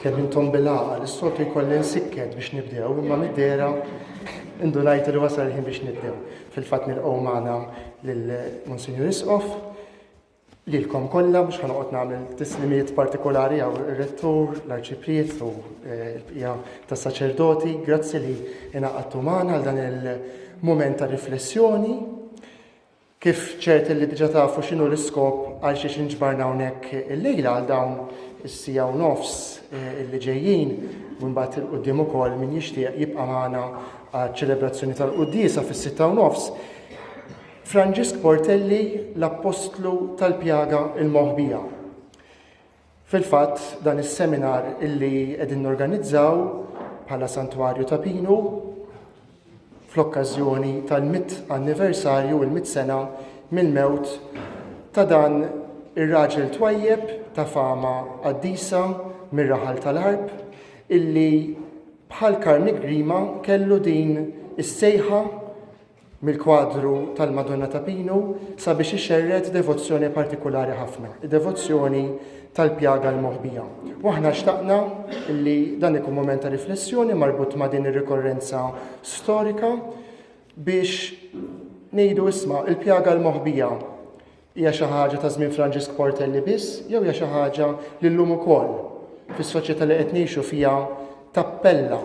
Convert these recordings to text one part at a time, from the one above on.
Kemm intom bil-għaqal, is-soltu jkolli nsikket biex nibdew, imma mid-dehra indunajtu li wasal il-ħin biex nibdew. Fil-fatt nilqgħu magħna lil Monsinjur Isqof, lilkom kollha mhux ħa noqgħod nagħmel tislimiet partikolari hawn ir-rettur, l-arċipriet u eh, l-bqija tas-saċerdoti. Grazzi li ingħaqadtu magħna għal dan il-mument ta' riflessjoni. Kif ċert li diġà tafu x'inhu l-iskop għal xiex inġbarna hawnhekk illejla għal dawn is-siegħa u nofs eh, illi ġejjin u mbagħad 'il quddiem ukoll min jixtieq jibqa' magħna għaċ-ċelebrazzjoni tal-quddiesa fis-6 u nofs. Franġisk Portelli, l-Appostlu tal-Pjaga il-Moħbija. Fil-fatt, dan is-seminar illi qegħdin norganizzaw bħala Santwarju ta' Pinu fl-okkażjoni tal-mitt anniversarju, il-mitt sena mill-mewt ta' dan ir-raġel twajjeb ta' fama qaddisa mir-raħal tal-Għarb illi bħal Karmi Grima kellu din is-sejħa mill-kwadru tal-Madonna ta' Pinu sabiex ixerred devozzjoni partikulari ħafna, id-devozzjoni tal-pjaga l-moħbija. U aħna xtaqna li dan ikun mument ta' riflessjoni marbut ma' din ir-rikorrenza storika biex ngħidu isma' il-pjaga l-moħbija hija xi ħaġa ta' żmien Franġisk Portelli biss jew hija xi ħaġa li llum ukoll fis-soċjetà li qed ngħixu fiha tappella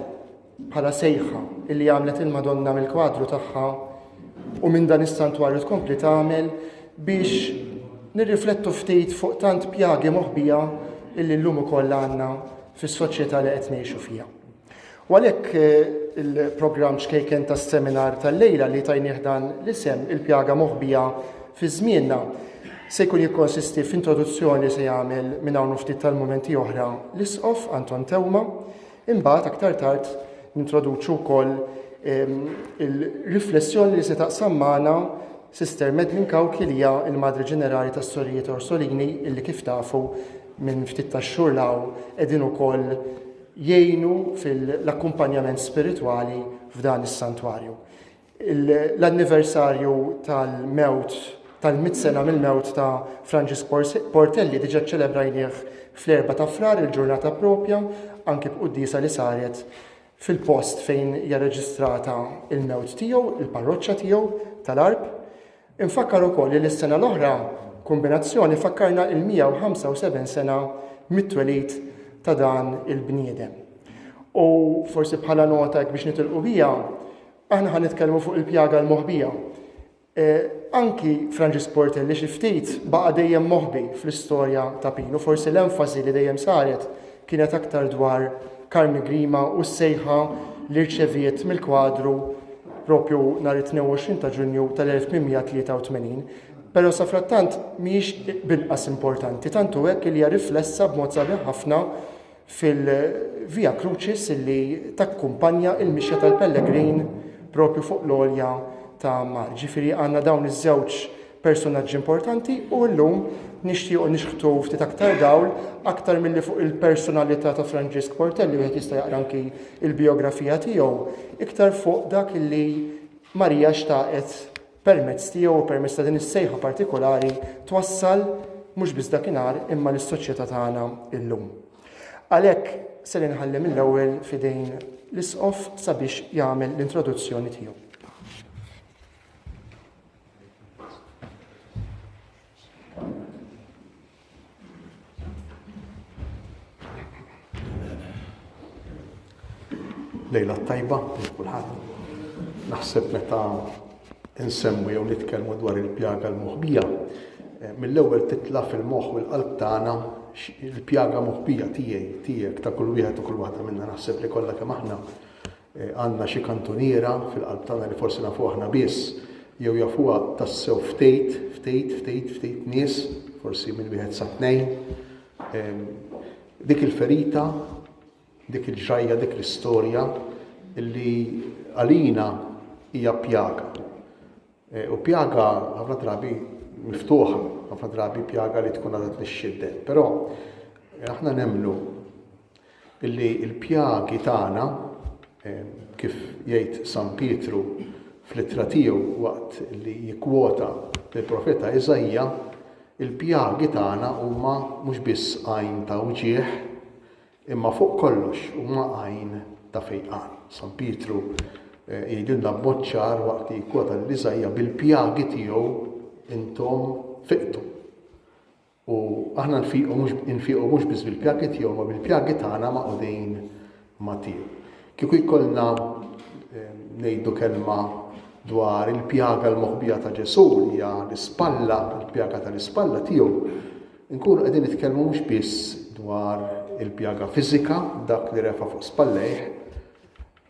bħala sejħa illi għamlet il-Madonna mill-kwadru tagħha u minn dan is-santwarju tkompli tagħmel biex nirriflettu ftit fuq tant pjagi moħbija illi llum ukoll għandna fis-soċjetà li qed ngħixu fiha. U għalhekk eh, il-programm ċkejken tas-seminar tal-lejla li tajnieh dan l-isem il-pjaga moħbija fi żmienna se jkun jikkonsisti f'introduzzjoni se jagħmel minn hawn ftit tal-mumenti oħra l-Isqof Anton Teuma, Imbagħad aktar tard nintroduċu wkoll ehm, il-riflessjoni li se taqsam magħna Sister Madeline Cauchi li hija l-Madre Ġenerali tas-Sorijiet Orsolini illi kif tafu minn ftit tax-xhur law qegħdin ukoll jgħinu fil-akkumpanjament spiritwali f'dan is-santwarju. L-anniversarju tal-mewt, tal-mitt sena mill-mewt ta' Franġisk Portelli diġà ċċelebrajnieh fl-Erbgħa ta' Frar, il-ġurnata propja, anki b'quddiesa li saret fil-post fejn hija reġistrata l-mewt tiegħu, il-parroċċa tiegħu tal-Għarb. Infakkar ukoll li s-sena l-oħra, kumbinazzjoni, fakkarna il-175 sena mit-twelid ta' dan il-bniedem. U forsi bħala nota hekk biex nitilqu biha, Aħna ħa nitkellmu fuq il-pjaga l-moħbija. Anki Franġisk Portelli xi ftit baqa' dejjem moħbi fl-istorja ta' Pinu. Forsi l-enfasi li dejjem saret kienet aktar dwar Karmi Grima u s-sejħa li rċeviet mill-kwadru propju nhar it-22 ta' Ġunju tal-1883. Però safrattant mhijiex b'inqas importanti, tant hu hekk li hija riflessa b'mod sabiħ ħafna fil-Via Crucis illi takkumpanja il-mixja tal-pellegrin propju fuq l-għolja ta' Mar. Ġifieri għandna dawn iż-żewġ personaġġi importanti u llum nixtiequ nixħtu ftit aktar dawl aktar milli fuq il-personalità ta' Franġisk Portelli wieħed jista' jaqra anki il-bijografija tiegħu, iktar fuq dak illi Marija xtaqet permezz tiegħu u permezz ta' din is-sejħa partikolari twassal mhux biss dakinhar imma lis-soċjetà tagħna illum. Għalhekk ser inħalli mill-ewwel f'idejn l-Isqof sabiex jagħmel l-introduzzjoni tiegħu. Lejla tajba lil kulħadd. Naħseb meta nsemmu jew nitkellmu dwar il-pjaga l-moħbija, eh, mill-ewwel titla' fil-moħħ u l-qalb tagħna il-pjaga moħbija tiegħi, tiegħek ta' kull wieħed u kull waħda minna naħseb li kollha kemm aħna eh, għandna xi kantuniera fil-qalb tagħna li forsi nafu aħna biss jew jafuha tassew ftit, ftit, ftit, ftit nies, forsi minn wieħed sa tnejn. Ehm, dik il-ferita Dik il-ġrajja, dik l-istorja li għalina hija pjaga. E, u pjaga ħafna drabi miftuħa, ħafna drabi pjaga li tkun għadha tnixxidden. Però e, aħna nemmnu illi l-pjagi tagħna e, kif jgħid San Pietru fl-ittra tiegħu waqt li jikkwota lill-profeta Iżaija, il-pjagi tagħna huma mhux biss għajn ta' wġigħ. Imma fuq kollox huma għajn ta' fejqan. San Pietru eh, jgħidilna b'mod ċar waqt li jikkwota lil Iżaija bil-pjagi tiegħu intom fiqtu. U aħna nfiqu mhux infiqu mhux biss bil-pjagi tiegħu ma bil-pjagi tagħna maqudin ma' tiegħu. Kieku jkollna eh, ngħidu kelma dwar il-pjaga l-moħbija ta' Ġesù li hija l-ispalla, il-pjaga tal-ispalla tiegħu, Inkunu qegħdin nitkellmu mhux biss dwar il-pjaga fiżika, dak li refa' fuq spallejh,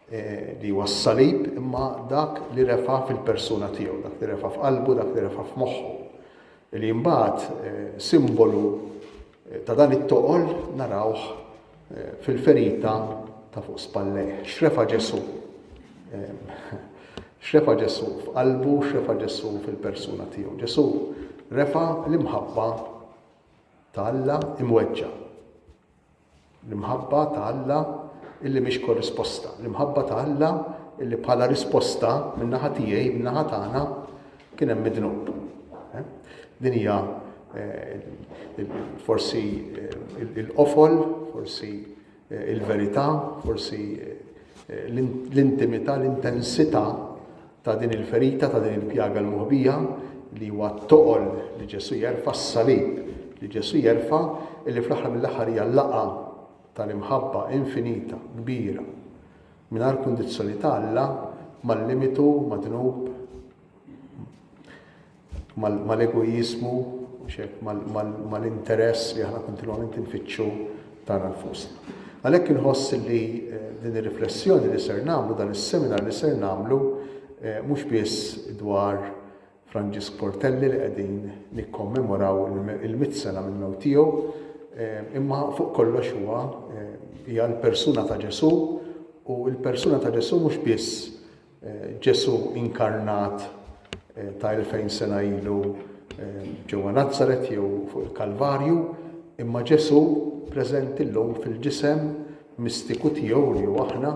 eh, li huwa s-salib, imma dak li refa' fil-persuna tiegħu, dak li refa' f'qalbu, dak li refa' f'moħħu. Li mbagħad eh, simbolu eh, ta' dan it-toqol narawh fil-ferita ta' fuq spallejh. X'refa' Ġesù? X'refa' Ġesù f'qalbu, x'refa' Ġesù fil-persuna tiegħu? Ġesù refa' l-imħabba ta' Alla imweġġa'. L-imħabba ta' Alla illi mhix korrisposta. L-imħabba ta' Alla illi bħala risposta min-naħa tiegħi, min-naħa tagħna, kien hemm id-dnub. Eh? Din hija eh, forsi eh, il-qofol, forsi il-verità, forsi l-intimità, l-intensità ta' din il-ferita, ta' din il-pjaga l-moħbija li huwa t-toqol li Ġesù jerfa' s-salib li Ġesù jerfa' illi fl-aħħar mill-aħħar hija laqgħa tal-imħabba infinita, kbira, mingħajr kundizzjoni ta' Alla mal-limitu, mad-dnub, mal-egoiżmu, mal-interess li aħna kontinwament infittxu tagħna nfusna. Għalhekk inħoss li eh, din ir-riflessjoni li ser nagħmlu, dan is-seminar li ser nagħmlu, eh, mhux biss dwar Franġisk Portelli li qegħdin nikkommemoraw il-mit sena minn mewt tiegħu, eh, imma fuq kollox huwa hija l-persuna ta' Ġesù u l-persuna ta' Ġesù mhux biss Ġesù inkarnat ta' 2000 sena ilu ġewwa Nazaret jew fuq il-Kalvarju, imma Ġesù preżenti llum fil-ġisem mistiku tiegħu li hu aħna,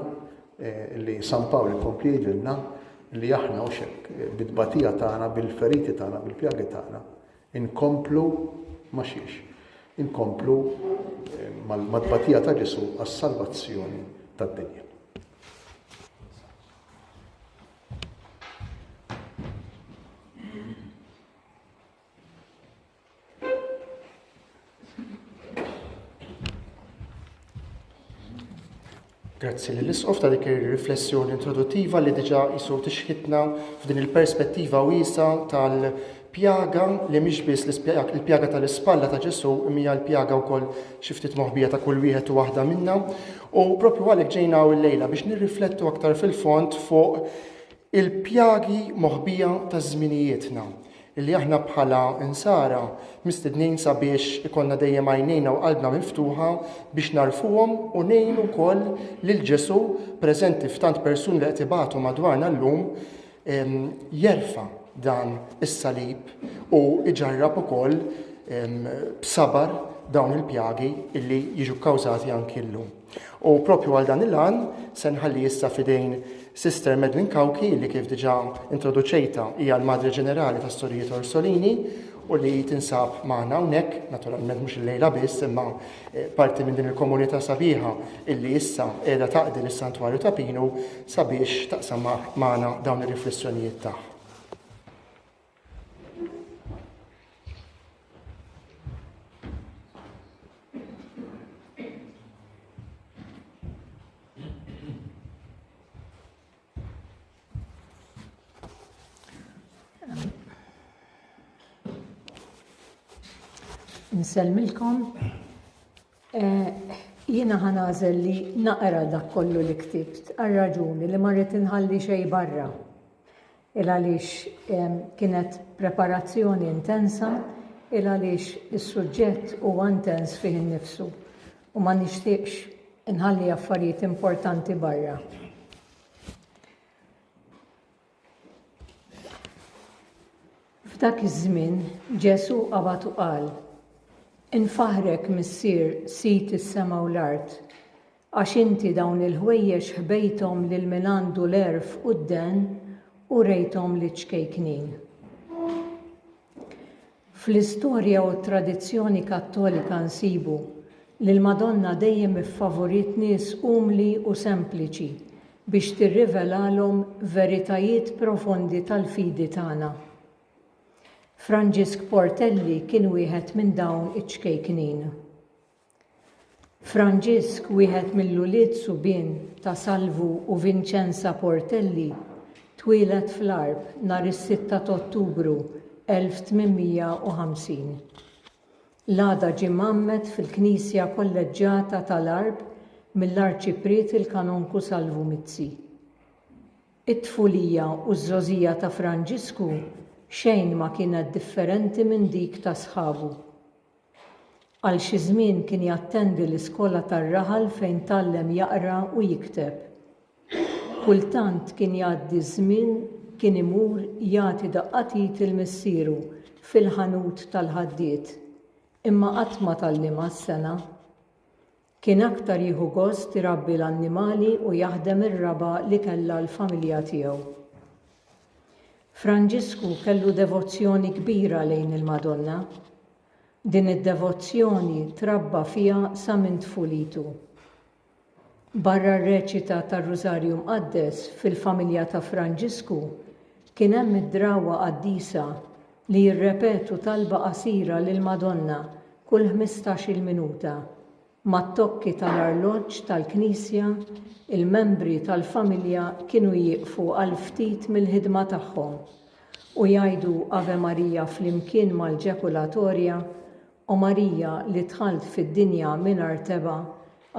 li San Pawl ikompli jgħidilna li aħna hux hekk, bit-tbatija tagħna, bil-feriti tagħna, bil-pjagi tagħna, inkomplu ma' xiex? Inkomplu mat-tbatija ta' Ġesù għas-salvazzjoni tad-dinja. Grazzi lill-Isqof ta' dik ir-riflessjoni introduttiva li diġà qisu tixħitna f'din il-perspettiva wiesgħa tal-pjaga li mhix biss il-pjaga tal-ispalla ta' Ġesù imma hija l-pjaga wkoll xi ftit moħbija ta' kull wieħed u waħda minna. U propju għalhekk ġejna hawn illejla biex nirriflettu aktar fil-fond fuq il-pjagi moħbija ta' żminijietna illi aħna bħala insara mistednin sabiex ikollna dejjem għajnejna u qalbna miftuħa biex nagħrfuhom u ngħinu wkoll lil Ġesù preżenti f'tant persuni li qed ibatu madwarna llum jerfa' dan is-salib u iġarrab ukoll b'sabar dawn il-pjagi illi jiġu kkawżati anki llum. U propju għal dan il-għan se nħalli issa f'idejn Sister Madeline Cauchi li kif diġà introduċejtha hija l-Madre Ġenerali tas-Sorijiet Orsolini u li tinsab magħna hawnhekk, naturalment mhux illejla biss imma eh, parti minn din il-komunità sabiħa illi issa qiegħda taqdi lis-Santwarju ta' Pinu sabiex taqsam magħna dawn ir-riflessjonijiet tagħha. Nsellmilkom. Eh, jiena ħanażel li naqra dak kollu li ktibt għal raġuni li ma rrid inħalli xejn barra. Il għaliex kienet preparazzjoni intensa, il għaliex is-suġġett huwa intens fih innifsu u ma nixtieqx inħalli affarijiet importanti barra. F'dak iż-żmien Ġesù qabad u qal, Infaħħrek, Missier, Sid is-sema u l-art, għax inti dawn il-ħwejjeġ ħbejthom lil min għandu l-għerf u d-dehen u wrejthom liċ-ċkejknin. Fl-istorja u t-tradizzjoni Kattolika nsibu. li l-Madonna dejjem iffavoriet nies umli u sempliċi biex tirrivelalhom veritajiet profondi tal-fidi tagħna. Franġisk Portelli kien wieħed minn dawn iċ-ċkejknin. Franġisk, wieħed mill-ulied subien ta' Salvu u Vinċenza Portelli, twieled fl-Għarb nhar is-sitta t'Ottubru 1850. L-għada ġie mgħammed fil-Knisja Kolleġġjata tal-Għarb mill-Arċipriet il-Kanonku Salvu Mizzi. It-tfulija u ż-żgħożija ta' Franġisku xejn ma kienet differenti minn dik ta' sħabu. Għal xi żmien kien jattendi l-iskola tar-raħal fejn tgħallem jaqra u jikteb. Kultant kien jgħaddi ż-żmien kien imur jagħti daqqa t'id 'il missieru fil-ħanut tal-ħaddied, imma qatt ma tgħallimha s-sengħa. Kien aktar jieħu gost irabbi l-annimali u jaħdem ir-raba' li kellha l-familja tiegħu. Franġisku kellu devozzjoni kbira lejn il-Madonna. Din id-devozzjoni trabba fiha sa minn tfulitu. Barra r-reċita tar-Rużarju Mqaddes fil-familja ta' Franġisku kien hemm id-drawwa qaddisa li jirrepetu talba qasira lill-Madonna kull ħmistax-il minuta. Mat-tokki tal-arloġġ tal-knisja, il-membri tal-familja kienu jieqfu għal ftit mill-ħidma tagħhom u jgħidu Ave Maria flimkien mal-ġekulatorja, O Marija li dħalt fid-dinja mingħajr tebgħa,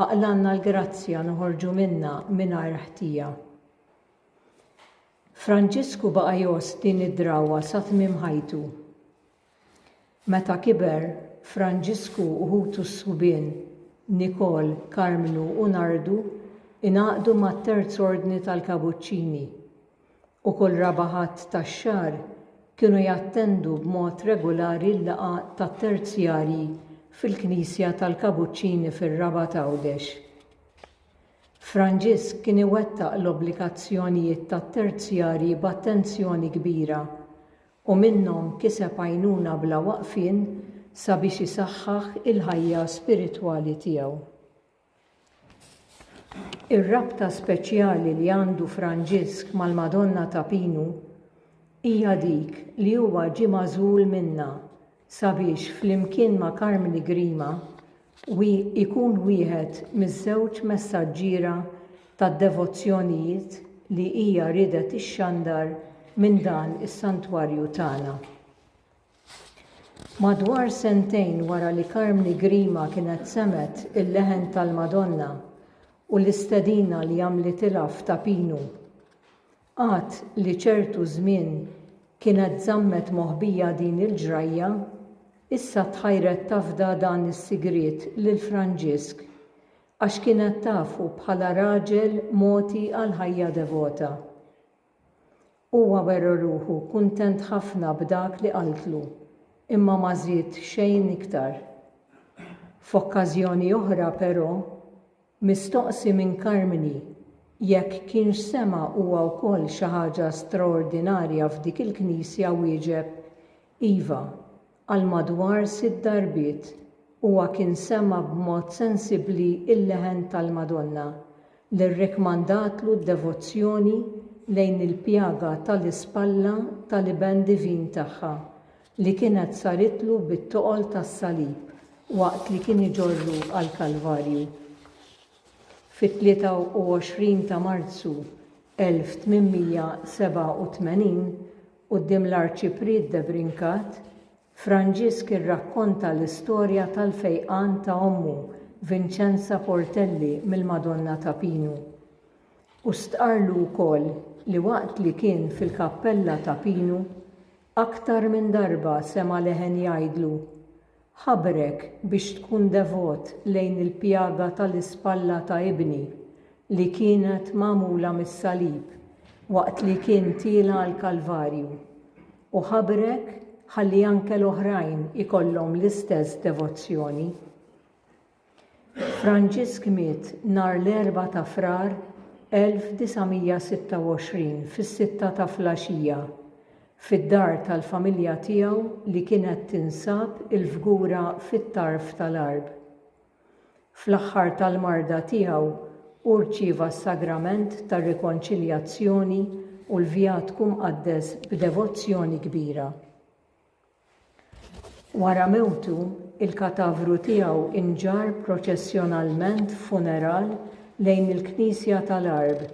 aqlgħalna l-grazzja noħorġu minnha mingħajr ħtija. Franġisku baqa' jgħożż din id-drawwa sa tmiem ħajtu. Meta kiber, Franġisku u ħutu s-subien, Nikol, Karmnu u Nardu, ingħaqdu mat-Terz Ordni tal-Kabuċċini u kull raba' Ħadd tax-xahar kienu jattendu b'mod regulari l-laqgħa tat-Terzjarji fil-Knisja tal-Kabuċċini fir-Rabat Għawdex. Franġisk kien iwettaq l-obbligazzjonijiet tat-terzjarji b'attenzjoni kbira u minnhom kiseb għajnuna bla waqfien sabiex isaħħaħ il-ħajja spiritwali tiegħu. Ir-rabta speċjali li għandu Franġisk mal-Madonna ta' Pinu hija dik li huwa ġie magħżul minnha sabiex flimkien ma' Karmni Grima ikun wieħed miż-żewġ messaġġiera tad-devozzjonijiet li hija riedet ixxandar minn dan is-santwarju tagħna. Madwar sentejn wara li Karmni Grima kienet semgħet il-leħen tal-Madonna u l-istedina li għamlitilha f'Ta' Pinu, Għad li ċertu żmien kienet żammet moħbija din il-ġrajja, issa tħajret tafda dan is-sigriet lil Franġisk, għax kienet tafu bħala raġel mogħti għall-ħajja devota. Huwa wera ruħu kuntent ħafna b'dak li qaltlu, imma ma żied xejn iktar. F'okkażjoni oħra, però, Mistoqsi minn Karmni jekk kienx sema' huwa wkoll xi ħaġa straordinarja f'dik il-knisja wieġeb, Iva, għal madwar sitt darbiet huwa kien sema' b'mod sensibbli l-leħen tal-Madonna li rrikkmandatlu d-devozzjoni lejn il-pjaga tal-ispalla tal-Iben Divin tagħha li kienet saritlu bit-toqol tas-salib waqt li kien iġorru għall-Kalvarju. Fit-23 ta' Marzu 1887, quddiem l-Arċipriet de Brincat, Franġisk irrakkonta l-istorja tal-fejqan ta' ommu, Vinċenza Portelli mill-Madonna ta' Pinu. U stqarrlu wkoll li waqt li kien fil-kappella ta' Pinu, Aktar minn darba sema' leħen jgħidlu, Ħabrek biex tkun devot lejn il-pjaga tal-ispalla ta' ibni li kienet magħmula mis-salib waqt li kien tiela' għall-Kalvarju, u ħabrek ħalli anke l-oħrajn ikollhom l-istess devozzjoni. Franġisk miet nhar l-Erbgħa ta' Frar 1926 fis-sitta ta' flaxija, fid-dar tal-familja tiegħu li kienet tinsab il-Fgura fit-tarf tal-Għarb. Fl-aħħar tal-marda tiegħu hu rċieva s-sagrament tar-Rikonċiljazzjoni u l-Vjatku Mqaddes b'devozzjoni kbira. Wara mewtu, il-katavru tiegħu inġarr proċessjonalment f'funeral lejn il-knisja tal-Għarb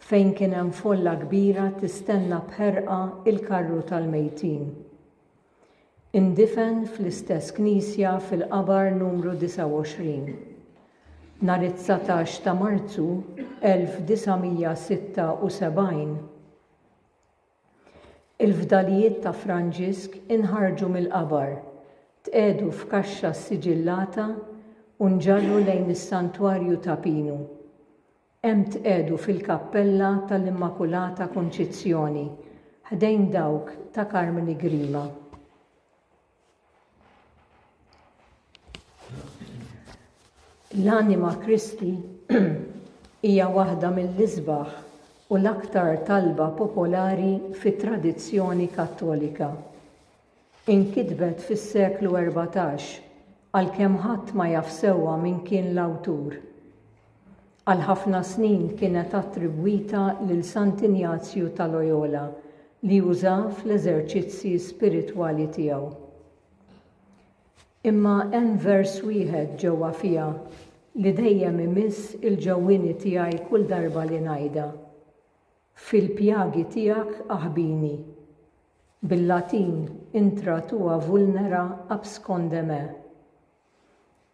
fejn kien hemm folla kbira tistenna b'ħerqa l-karru tal-mejtin. Indifen fl-istess knisja fil-qabar numru 29. Nhar it-dsatax ta' Marzu 1976, il-fdalijiet ta' Franġisk inħarġu mill-qabar, tqiegħdu f'kaxxa ssiġillata u nġarru lejn is-Santwarju ta' Pinu. Hemm tqiegħdu fil-kappella tal-Immakulata Kunċizzjoni, ħdejn dawk ta' Karmni Grima. L-Anima Christi hija waħda mill-isbaħ u l-aktar talba popolari fit-tradizzjoni Kattolika. Inkitbet fis-seklu 14, għalkemm ħadd ma jaf sewwa min kien l-awtur. Għal ħafna snin kienet attribwita lil Sant'Injazju ta' Loyola li użaha fl-eżerċizzji spiritwali tiegħu. Imma hemm vers wieħed ġewwa fiha li dejjem imiss il-ġewwieni tiegħi kull darba li ngħidha, Fil-pjagi tiegħek aħbini. Bil-Latin, intra tua vulnera absconde me.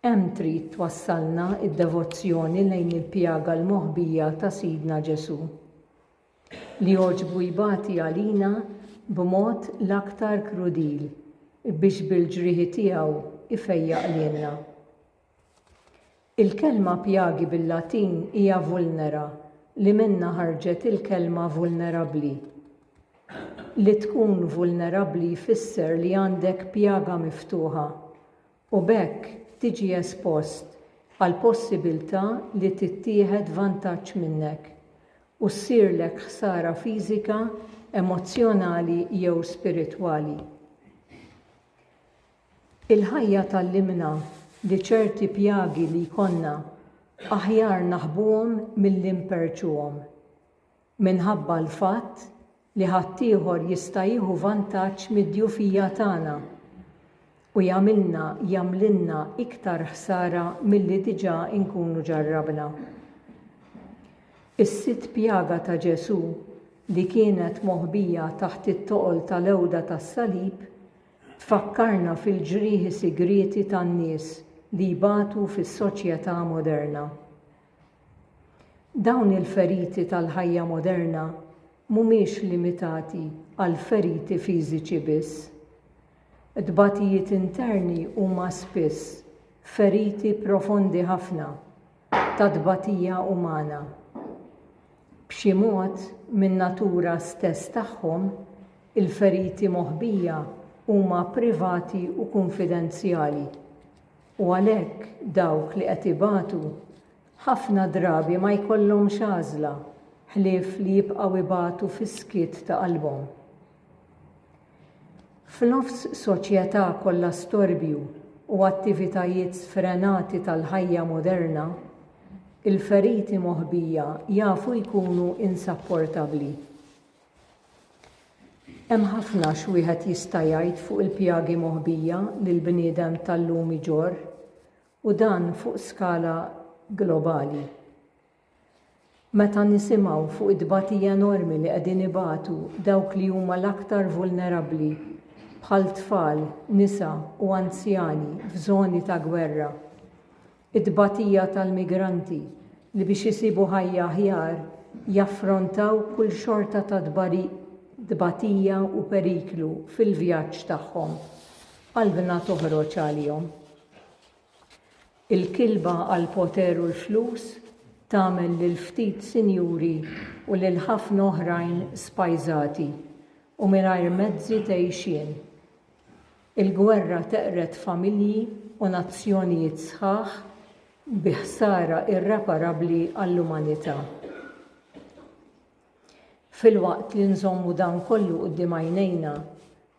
Hemm trid twassalna d-devozzjoni lejn il-pjaga l-moħbija ta' Sidna Ġesù, li għoġbu jbati għalina b'mod l-aktar krudil biex bil-ġrieħi tiegħu jfejjaq lilna. Il-kelma pjagi bil-Latin hija vulnera li minnha ħarġet il-kelma vulnerabbli. Li tkun vulnerabbli jfisser li għandek pjaga miftuħa u b'hekk tiġi espost għall-possibiltà li tittieħed vantaġġ minnek u ssirlek ħsara fiżika, emozzjonali jew spiritwali. Il-ħajja tgħallimna li ċerti pjagi li jkollna aħjar naħbuhom milli nperrċuhom. Minħabba l-fatt li ħaddieħor jista' jieħu vantaġġ mid-djufija tagħna u jagħmilna jagħmlilna iktar ħsara milli diġà nkunu ġarrabna. Is-sitt pjaga ta' Ġesù li kienet moħbija taħt it-toqol tal-għewda tas-salib tfakkarna fil-ġrieħi sigrieti tan-nies li jbatu fis-soċjetà moderna. Dawn il-feriti tal-ħajja moderna mhumiex limitati għal feriti fiżiċi biss. Tbatijiet interni huma spiss feriti profondi ħafna ta' tbatija umana. B'xi mod, min-natura stess tagħhom, il-feriti moħbija huma privati u kunfidenzjali, u għalhekk dawk li qed ibatu ħafna drabi ma jkollhomx għażla ħlief li jibqgħu ibatu fis-skiet ta' qalbhom. F'nofs soċjetà kollha storbju u attivitajiet sfrenati tal-ħajja moderna, il-feriti moħbija jafu jkunu insapportabbli. Hemm ħafna x'wieħed jista' jgħid fuq il-pjagi moħbija li l-bniedem tal-lum iġorr, u dan fuq skala globali. Meta nisimgħu fuq it-tbatija enormi li qegħdin ibatu dawk li huma l-aktar vulnerabbli, bħal tfal, nisa u anzjani f'żoni ta' gwerra, It-tbatija tal-migranti li biex isibu ħajja aħjar jaffrontaw kull xorta ta' tbatija u periklu fil-vjaġġ tagħhom, qalbna toħroġ għalihom. Il-kilba għall-poter u l-flus tagħmel lil ftit sinjuri u lil ħafna oħrajn spajżati u mingħajr mezzi t'għixien. Il-gwerra teqred familji u nazzjonijiet sħaħ bi ħsara irreparabbli għall-umanità. Filwaqt li nżommu dan kollu quddiem għajnejna,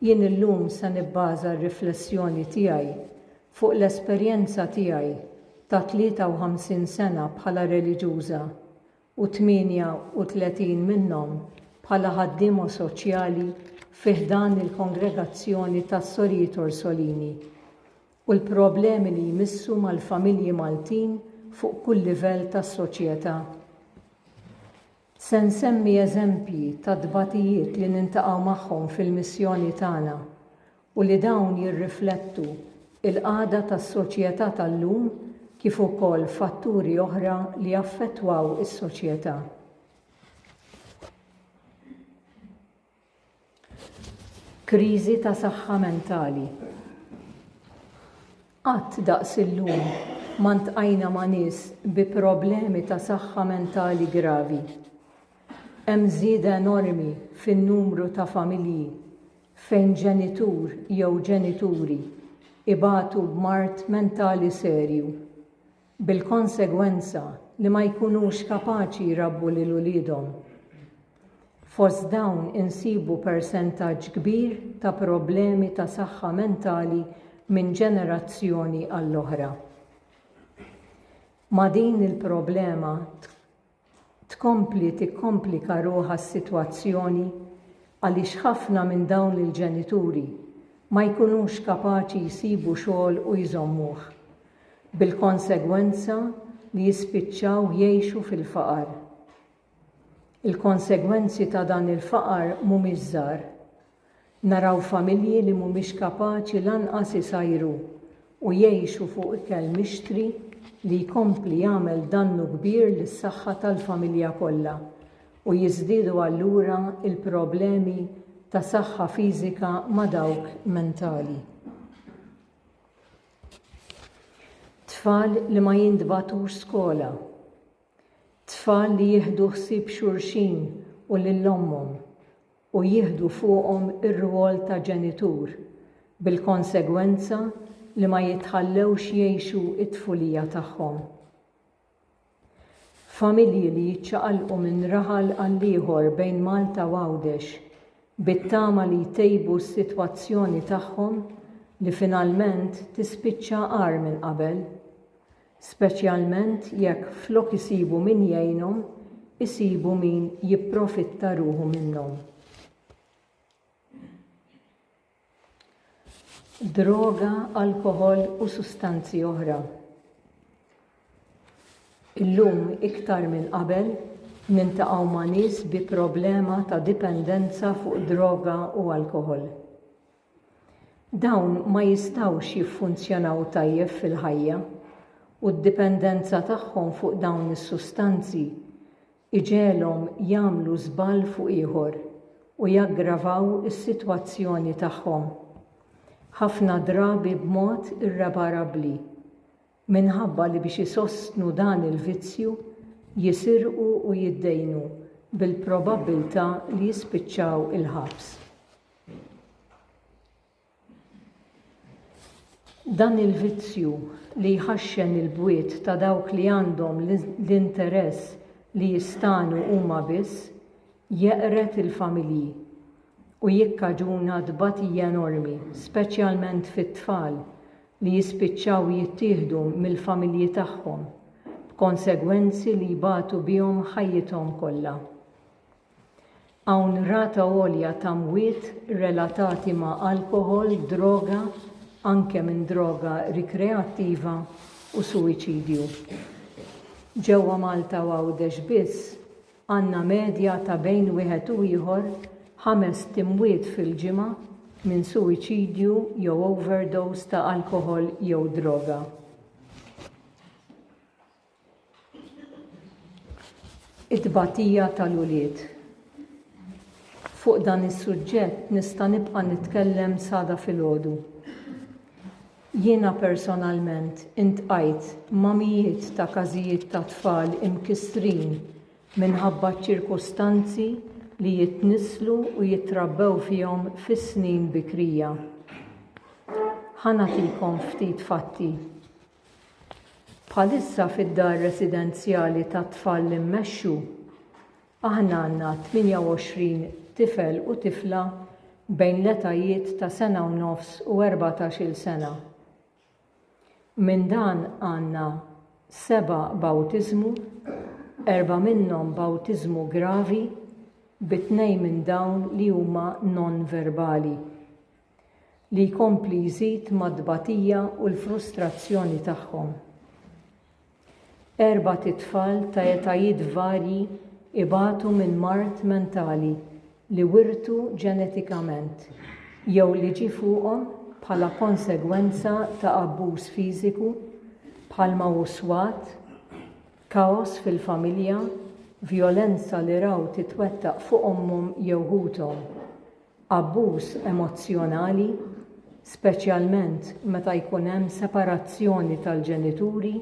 jien illum se nibbaża r-riflessjoni tiegħi fuq l-esperjenza tiegħi. ta' 53 sena bħala reliġuża u 38 minnhom bħala ħaddiema soċjali fi ħdan il-Kongregazzjoni tas-Sorijiet Orsolini u l-problemi li jmissu mal-familji Maltin fuq kull livell tas-soċjetà. Se nsemmi eżempji ta' tbatijiet li nintaqgħu magħhom fil-missjoni tagħna u li dawn jirriflettu l-qagħda tas-soċjetà tal-lum kif ukoll fatturi oħra li jaffettwaw is-soċjetà. Kriżi ta' saħħa mentali. Qatt daqs illum ma ntqajna ma' nies bi problemi ta' saħħa mentali gravi. Hemm żieda enormi fin-numru ta' familji fejn ġenitur jew ġenituri ibatu b'mard mentali serju, bil-konsegwenza li ma jkunux kapaċi jrabbu lil uliedhom. Fost dawn insibu persentaġġ kbir ta' problemi ta' saħħa mentali minn ġenerazzjoni għall-oħra. Ma' din il-problema Tkompli tikkomplika ruħha s-sitwazzjoni għaliex ħafna minn dawn il-ġenituri ma jkunux kapaċi jsibu xogħol u jżommuh, bil-konsegwenza li jispiċċaw jgħixu fil-faqar. Il-konsegwenzi ta' dan il-faqar mhumiex żgħar. Naraw familji li mhumiex kapaċi lanqas isajru u jgħixu fuq ikel mixtri li jkompli jagħmel dannu kbir lis-saħħa tal-familja kollha u jiżdiedu allura l-problemi ta' saħħa fiżika ma' dawk mentali. Tfal li ma jintbagħtux skola. Tfal li jieħdu ħsieb xulxin u lil ommhom u jieħdu fuqhom ir-rwol ta' ġenitur, bil-konsegwenza li ma jitħallewx jgħixu t-tfulija tagħhom. Familji li jiċċaqalqu minn raħal għall-ieħor bejn Malta u Għawdex bit-tama li jtejbu s-sitwazzjoni tagħhom li finalment tispiċċa agħar minn qabel. Speċjalment jekk flok isibu min jgħinhom, isibu min jipprofitta ruħu minnhom. Droga, alkoħol u sustanzi oħra. Illum iktar minn qabel nintaqgħu ma' nies bi problema ta' dipendenza fuq droga u alkoħol. Dawn ma jistgħux jiffunzjonaw tajjeb fil-ħajja u d-dipendenza tagħhom fuq dawn is-sustanzi iġegħelhom jagħmlu żball fuq ieħor u jaggravaw is-sitwazzjoni tagħhom, ħafna drabi b'mod irreparabbli, minħabba li biex isostnu dan il-vizzju jisirqu u jiddejnu bil-probabbiltà li jispiċċaw il-ħabs. Dan il-vizzju li jħaxxen il-bwiet ta' dawk li għandhom l-interess li jistagħnu huma biss, jeqred il-familji u jikkaġuna tbatija enormi, speċjalment fit-tfal li jispiċċaw jittieħdu mill-familji tagħhom, b'konsegwenzi li jbatu bihom ħajjithom kollha. Hawn rata għolja ta' mwiet relatati ma' alkoħol, droga, anke minn droga rikreattiva, u suwiċidju. Ġewwa Malta u Għawdex biss għandna medja ta' bejn wieħed u ieħor ħamest imwiet fil-ġimgħa minn suwiċidju jew overdose ta' alkoħol jew droga. It-tbatija tal-ulied. Fuq dan is-suġġett nista' nibqa' nitkellem s'għada filgħodu. Jiena personalment intqajt ma' mijiet ta' każijiet ta' tfal imkissrin minħabba ċ-ċirkustanzi li jitnisslu u jitrabbew fihom fis-snin bikrija. Ħa nagħtikom ftit fatti. Bħalissa fid-dar residenzjali tat-tfal li mmexxu, aħna għandna 28 tifel u tifla bejn l-etajiet ta' sena u nofs u 14-il sena. Minn dan għandna Sebgħa b'awtiżmu, erbgħa minnhom b'awtiżmu gravi, bi tnejn minn dawn li huma non-verbali, li jkompli jżid mat-tbatija u l-frustrazzjoni tagħhom. Erbat itfal ta' etajiet varji ibatu minn mard mentali li wirtu ġenetikament jew li ġie fuqhom bħala konsegwenza ta' abbuż fiżiku bħalma hu swat, kaos fil-familja, vjolenza li raw titwettaq fuq ommhom jew ħuthom, abbuż emozzjonali, speċjalment meta jkun hemm separazzjoni tal-ġenituri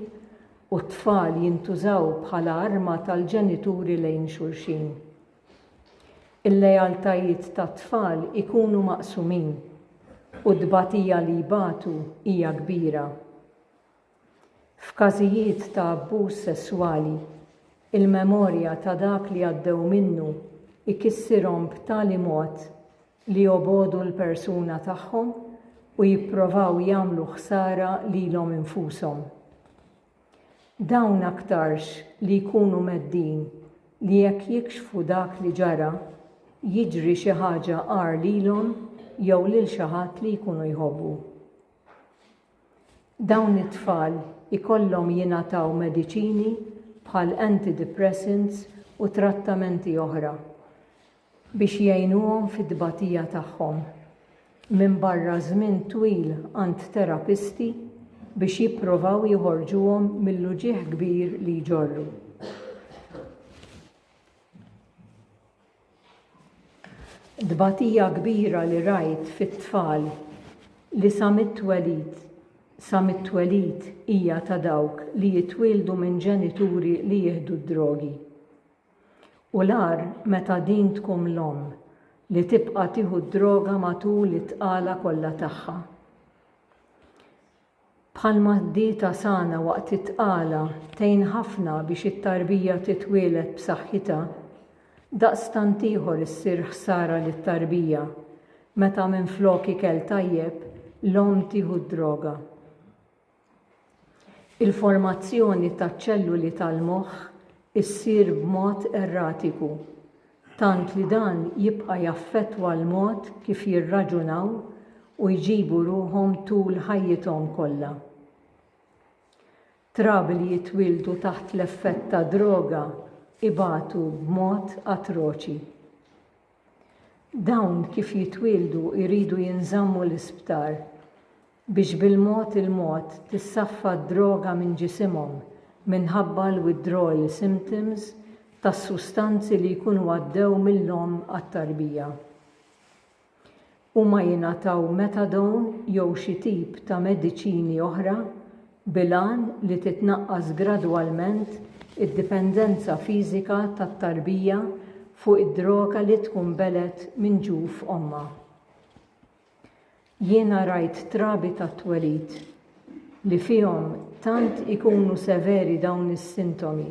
u t-tfal jintużaw bħala arma tal-ġenituri lejn xulxin. Il-lealtajiet tat-tfal ikunu maqsumin u t-tbatija li jbatu hija kbira. F'każijiet ta' abbuż sesswali, il-memorja ta' dak li għaddew minnu jkissirhom b'tali mod li jobogħdu l-persuna tagħhom u jipprovaw jagħmlu ħsara lilhom infushom. Dawn aktarx li jkunu mheddin li jekk jikxfu dak li ġara, jiġri xi ħaġa agħar lilhom jew lil xi ħadd li jkunu jħobbu. Dawn it-tfal ikollhom jingħataw mediċini bħal antidepressants u trattamenti oħra biex jgħinuhom fit-tbatija tagħhom, minbarra żmien twil għand terapisti biex jipprovaw joħorġuhom mill-uġigħ kbir li jġorru. Tbatija kbira li rajt fit-tfal li sa mit-twelid sa mit-twelid hija ta' dawk li jitwieldu minn ġenituri li jieħdu d-drogi. U l-agħar meta din tkun l-omm li tibqa' tieħu d-droga matul it-tqala kollha tagħha. Bħalma d-dieta sana waqt it-tqala tgħin ħafna biex it-tarbija titwieled b'saħħitha, daqstant ieħor issir ħsara lit-tarbija meta minflok ikel tajjeb l-omm tieħu d-droga. Il-formazzjoni taċ-ċelluli tal-moħħ issir b'mod erratiku, tant li dan jibqa' jaffettwa l-mod kif jirraġunaw u jġibu ruħhom tul ħajjithom kollha. Trabi li jitwieldu taħt l-effett ta' droga ibatu b'mod atroċi. Dawn kif jitwieldu jridu jinżammu l-isptar biex bil-mod il-mod tissaffa d-droga minn ġisimhom minħabba l-withdrawal symptoms tas-sustanzi li jkunu għaddew mill-omm għat-tarbija. Huma jingħataw methadone jew xi tip ta' mediċini oħra bil-għan li titnaqqas gradwalment id-dipendenza fiżika tat-tarbija fuq id-droga li tkun belgħet minn ġuf ommha. Jiena rajt trabi tat-twelid li fihom tant ikunu severi dawn is-sintomi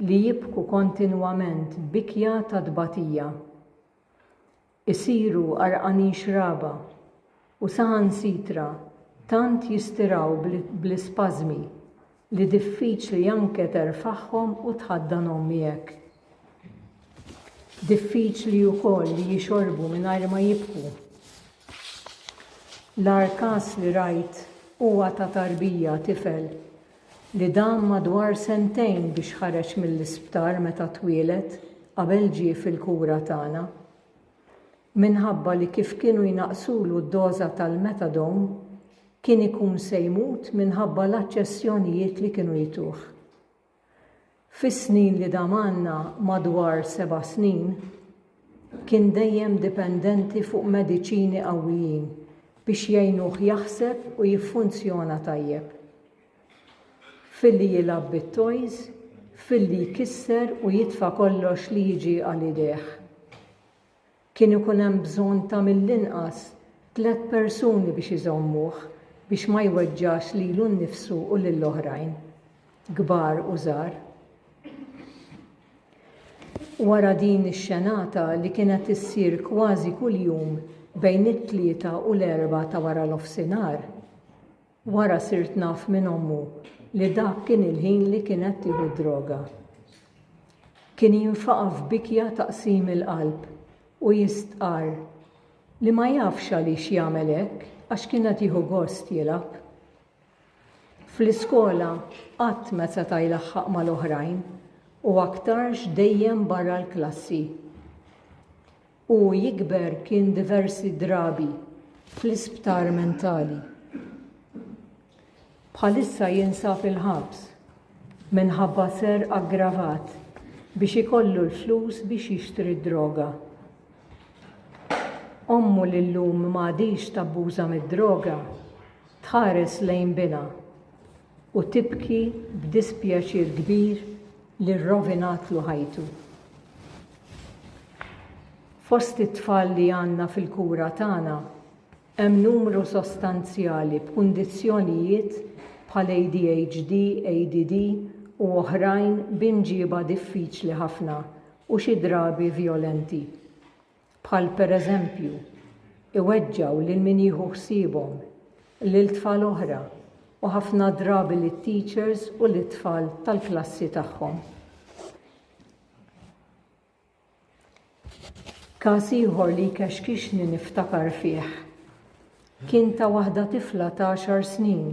li jibku kontinwament bikja ta' tbatija. Isiru għarqanin xraba u saħansitra tant jistiraw bl-ispażmi li diffiċli anke terfagħhom u tħaddanhom miegħek. Diffiċli wkoll li jixorbu mingħajr ma jibku. L-agħar każ li rajt huwa ta' tarbija, tifel, li dam madwar sentejn biex ħareġ mill-isptar meta twieled qabel ġie fil-kura tagħna. Minħabba li kif kienu jnaqqsulu d-doża tal-methadone, kien ikun se jmut minħabba l-aċċessjonijiet li kienu jtuh. Fis-snin li dam għandna, madwar seba' snin, kien dejjem dipendenti fuq mediċini qawwijin biex jgħinuh jaħseb u jiffunzjona tajjeb. Filli jilgħab bit-toys, filli jkisser u jitfa' kollox li jiġi għal idejh. Kien ikun hemm bżonn ta' mill-inqas tlett persuni biex iżommuh biex ma jweġġax lilu nnifsu u lill-oħrajn, kbar u żgħar. Wara din ix-xenata li kienet issir kważi kuljum bejn it-tlieta u l-erbgħa ta' waranofsinhar, Wara sirt naf minn ommu li dak kien il-ħin li kienet tieħu d-droga. Kien jinfaqa' f'bikja ta' qsim il-qalb u jistqarr li ma jafx għaliex jagħmel hekk għax kien qed jieħu gost jilgħab. Fl-iskola qatt ma seta' jlaħħaq mal-oħrajn u aktarx dejjem barra l-klassi. Hu jikber kien diversi drabi fl-isptar mentali. Bħalissa jinsab il-ħabs minħabba serq aggravat biex ikollu l-flus biex jixtri d-droga. Ommu li llum m'għadhiex tabbuża mid-droga tħares lejn binha u tibki b'dispjaċir kbir li rrovinatlu ħajtu. Fost it-tfal li għandna fil-kura tagħna hemm numru sostanzjali b'kundizzjonijiet bħal ADHD, ADD u oħrajn b'imġiba diffiċli ħafna u xi drabi vjolenti. Bħal pereżempju, iweġġgħu lil min jieħu ħsiebhom, lil tfal oħra u ħafna drabi lit-teachers u lit-tfal tal-klassi tagħhom. Każ ieħor li jkexkixni niftakar fih kien ta' waħda tifla ta' għaxar snin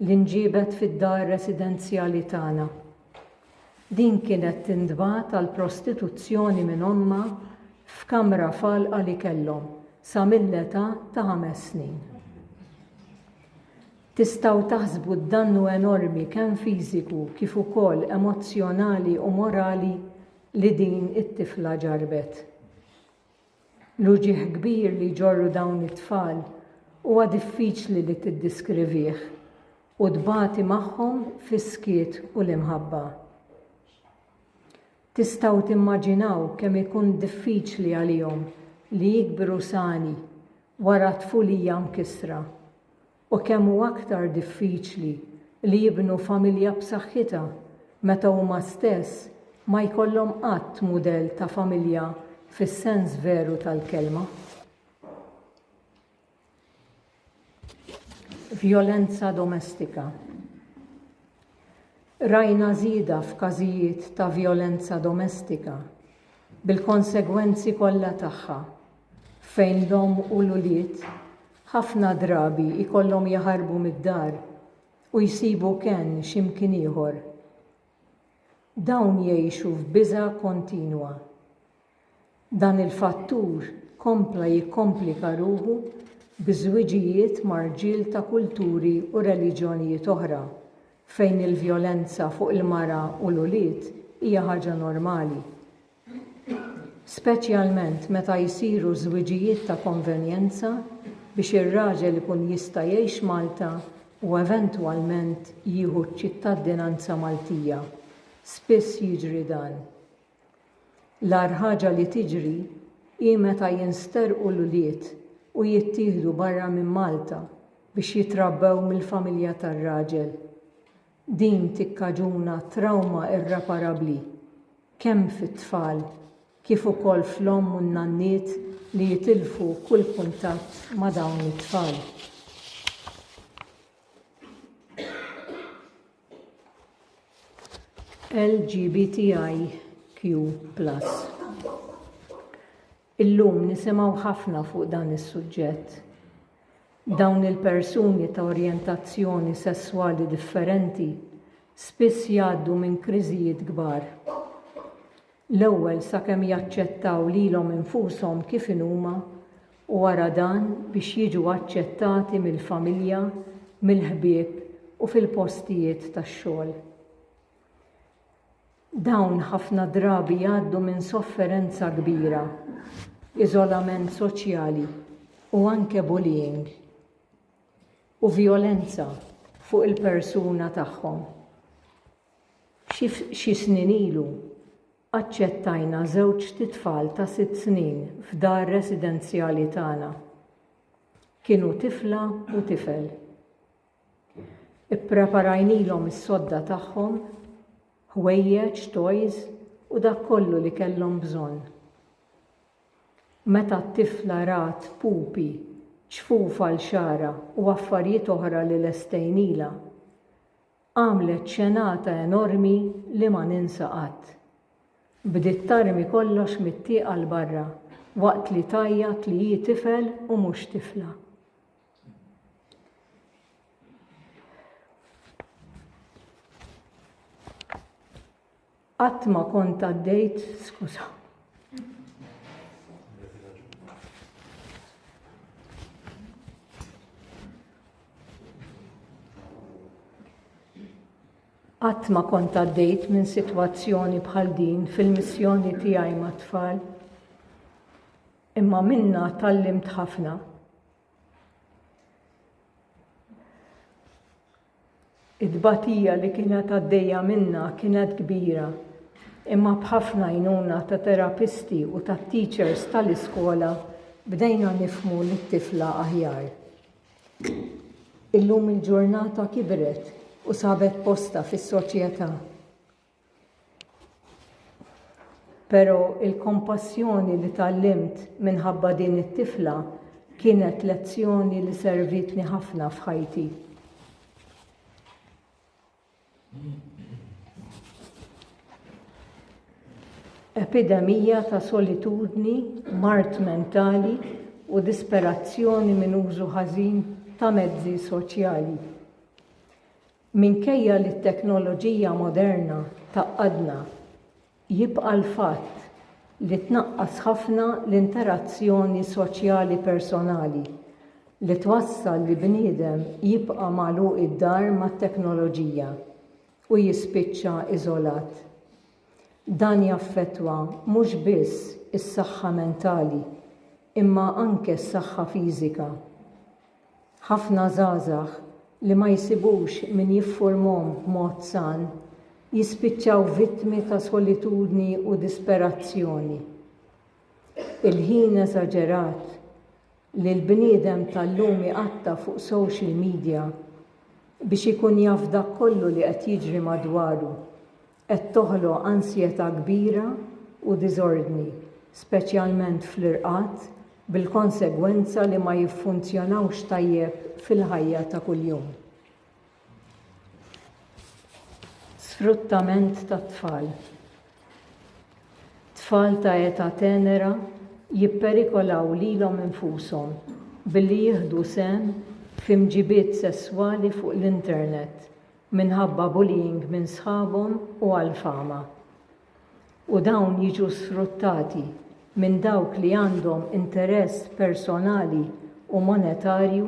li nġiebet fid-dar residenzjali tagħna. Din kienet tintbagħat għall-prostituzzjoni minn ommha f'kamra f'għalqa li kellhom sa mill-età ta' ħames snin. Tistgħu taħsbu d-dannu enormi kemm fiżiku kif ukoll emozzjonali u morali li din it-tifla ġarrbet. L-uġigħ kbir li jġorru dawn it-tfal huwa diffiċli li tiddiskrivih u tbati magħhom fis-skiet u l-imħabba. Tistgħu timmaġinaw kemm ikun diffiċli għalihom li jikbru sani wara tfulija mkissra. U kemm hu aktar diffiċli li jibnu familja b'saħħitha meta huma stess ma jkollhom qatt mudell ta' familja fis-sens veru tal-kelma. Vjolenza domestika. Rajna żieda f'każijiet ta' vjolenza domestika, bil-konsegwenzi kollha tagħha, fejn l-omm u l-ulied ħafna drabi jkollhom jaħarbu mid-dar u jsibu kenn xi mkien ieħor. Dawn jgħixu f'biża' kontinwa. Dan il-fattur kompla jikkomplika ruħu bi żwiġijiet ma' rġiel ta' kulturi u reliġjonijiet oħra fejn il-vjolenza fuq il-mara u l-ulied hija ħaġa normali. Speċjalment meta jsiru żwiġijiet ta' konvenjenza biex ir-raġel ikun jista' jgħix Malta u eventwalment jieħu ċ-ċittadinanza Maltija. Spiss jiġri dan. L-agħar ħaġa li tiġri hi meta jinsterqu l-ulied u jittieħdu barra minn Malta biex jitrabbew mill-familja tar-raġel. Din tikkaġuna trawma irreparabbli kemm fit-tfal kif ukoll fl-omm u n-nanniet li jitilfu kull kuntatt ma' dawn it-tfal. LGBTIQ plus. Illum nisimgħu ħafna fuq dan is-suġġett. Dawn il-persuni ta' orjentazzjoni sesswali differenti spiss jgħaddu minn kriżijiet kbar. L-ewwel sakemm jaċċettaw lilhom infushom kif inhuma u wara dan biex jiġu aċċettati mill-familja, mill-ħbieb u fil-postijiet tax-xogħol. Dawn ħafna drabi jgħaddu minn sofferenza kbira, iżolament soċjali u anke bullying u vjolenza fuq il-persuna tagħhom. Xi snin ilu, aċċettajna żewġt itfal ta' sitt snin f'dar residenzjali tagħna. Kienu tifla u tifel. Ippreparajnilhom is-sodda tagħhom, ħwejjeġ, toys u dak kollu li kellhom bżonn. Meta t-tifla rat pupi, ċfuf għal xagħarha u affarijiet oħra li lestejnilha. Għamlet xenata enormi li ma ninsa qatt. Bdiet tarmi kollox mit-tieqa 'l barra waqt li tgħajjat li hi tifel u mhux tifla. Qatt ma kont għaddejt, skużawni. Qatt ma kont għaddejt minn sitwazzjoni bħal din fil-missjoni tiegħi mat-tfal. Imma minnha tgħallimt ħafna. It-tbatija li kienet għaddejja minnha kienet kbira, imma b'ħafna għajnuna ta' terapisti u tat-teachers tal-iskola bdejna nifhmu lit-tifla aħjar. Illum il-ġurnata kibret u sabet postha fis-soċjetà. Però il-kompassjoni li tgħallimt minħabba din it-tifla kienet lezzjoni li servietni ħafna f'ħajti. Epidemija ta' solitudni, mard mentali u disperazzjoni minn użu ħażin ta' mezzi soċjali. Minkejja li t-teknoloġija moderna tgħaqqadna, jibqa' l-fatt li tnaqqas ħafna l-interazzjoni soċjali personali li twassal li bniedem jibqa' magħluq id-dar mat-teknoloġija u jispiċċa iżolat. Dan jaffettwa mhux biss is-saħħa mentali imma anke s-saħħa fiżika. Ħafna żgħażagħ li ma jsibux min jiffurmhom b'mod san jispiċċaw vittmi ta' solitudni u disperazzjoni. Il-ħin eżaġerat li l-bniedem tal-lum iqatta' fuq social media biex ikun jaf dak kollu li qed jiġri madwaru qed toħloq ansjetà kbira u diżordni, speċjalment fl-irqad, bil-konsegwenza li ma jiffunzjonawx tajjeb fil-ħajja ta' kuljum. Sfruttament tat-tfal. Tfal ta' età tenera jipperikolaw lilhom infushom billi jieħdu sehem f'imġibiet sesswali fuq l-internet minħabba bullying minn sħabhom u għall-fama. U dawn jiġu sfruttati minn dawk li għandhom interess personali u monetarju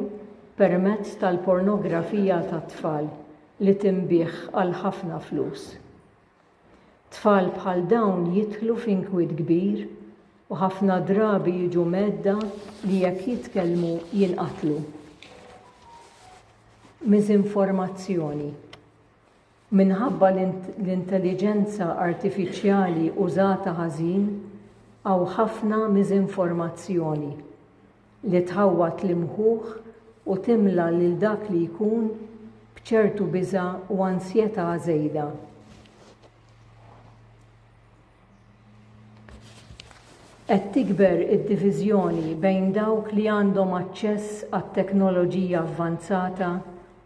permezz tal-pornografija tat-tfal li tinbiegħ għal ħafna flus. Tfal bħal dawn jidħlu f'inkwiet kbir u ħafna drabi jiġu mhedda li jekk jitkellmu jinqatlu. Miżinformazzjoni. Minħabba l-intelliġenza artifiċjali użata ħażin, hawn ħafna miżinformazzjoni li tħawwad l-imħuħ u timla lil dak li jkun b'ċertu biża' u ansjetà żejda. Qed tikber id-diviżjoni bejn dawk li għandhom aċċess għat-teknoloġija avvanzata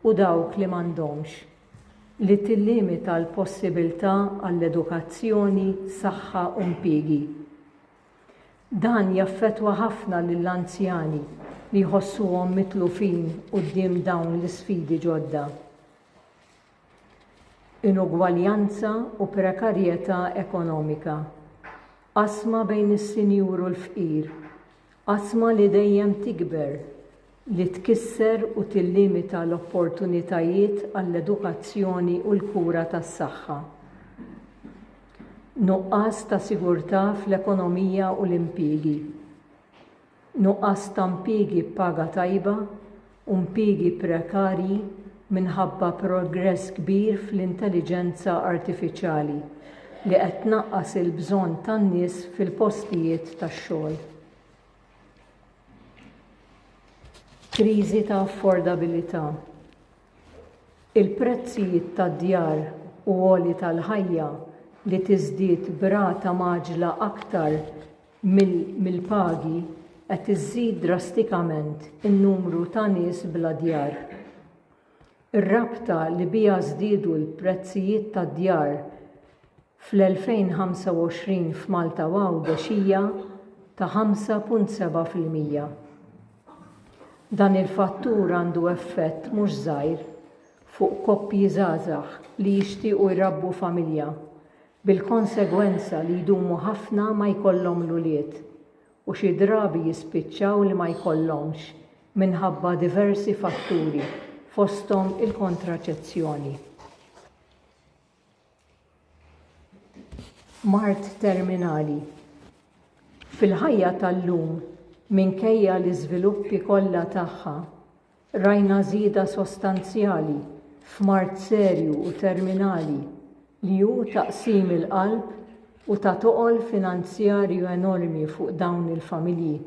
u dawk li m'għandhomx, li tillimita l-possibiltà għall-edukazzjoni, saħħa u mpiegi. Dan jaffettwa ħafna lill-anzjani li jħossuhom mitlufin quddiem dawn l-isfidi ġodda. Inugwaljanza u prekarjetà ekonomika. Qasma bejn is-sinjur u l-fqir. Qasma li dejjem tikber, li tkisser u tillimita l-opportunitajiet għall-edukazzjoni u l-kura tas-saħħa. Nuqqas ta' sigurtà fl-ekonomija u l-impiegi. Nuqqas ta' mpiegi b'paga tajba u mpiegi prekarji minħabba progress kbir fl-intelliġenza artifiċjali li qed tnaqqas il-bżonn tan-nies fil-postijiet tax-xogħol. Kriżi ta' affordabilità. Il-prezzijiet tad-djar u għoli tal-ħajja li tiżdied b'rata mgħaġġla aktar mill-pagi qed iżżid drastikament in-numru ta' nies bla djar. Ir-rabta li biha żdiedu l-prezzijiet tad-djar fl-2025 f'Malta u Għawdex hija ta' 5.7%. Dan il-fattur għandu effett mhux żgħir fuq koppji żgħażagħ li jixtiequ jrabbu familja, bil-konsegwenza li jdumu ħafna ma jkollhom l-ulied u xi drabi jispiċċaw li ma jkollhomx minħabba diversi fatturi fosthom il-kontraċezzjoni. Mard terminali. Fil-ħajja tal-lum, minkejja l-iżviluppi kollha tagħha, rajna żieda sostanzjali f'mard serju u terminali li hu ta' qsim il-qalb u ta' toqol finanzjarju enormi fuq dawn il-familji.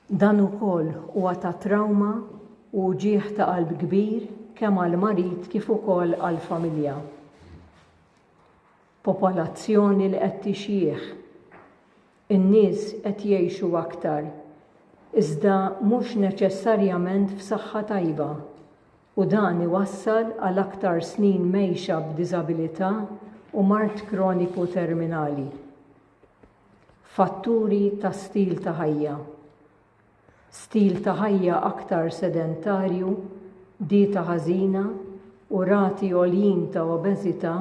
Dan ukoll huwa ta' trawma u uġigħ ta' qalb kbir kemm għall-marid kif ukoll għall-familja. Popolazzjoni li qed tixjieħ. In-nies qed jgħixu aktar, iżda mhux neċessarjament f'saħħa tajba u dan iwassal għal aktar snin mgħejxa b'diżabilità u mard kroniku terminali. Fatturi ta' stil ta' ħajja. Stil ta' ħajja aktar sedentarju, dieta ħażina u rati għoljin ta' obeżità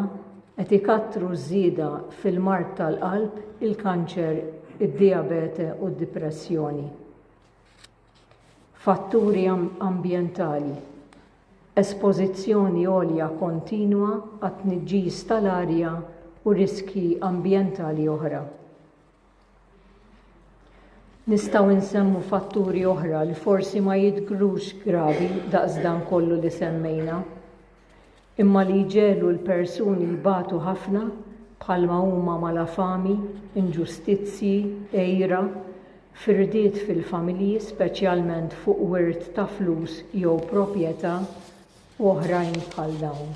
qed ikattru ż-żieda fil-mard tal-qalb, il-kanċer, id-dijabete u d-dipressjoni. Fatturi ambjentali. Espożizzjoni għolja kontinwa għat-tniġġis tal-arja u riskji ambjentali oħra. Nistgħu nsemmu fatturi oħra li forsi ma jidhrux gravi daqs dan kollu li semmejna, imma li jġegħlu l-persuni jbatu ħafna bħalma huma malafami, inġustizzji, għira, firdiet fil-familji speċjalment fuq wirt ta' flus jew proprjetà u oħrajn bħal dawn.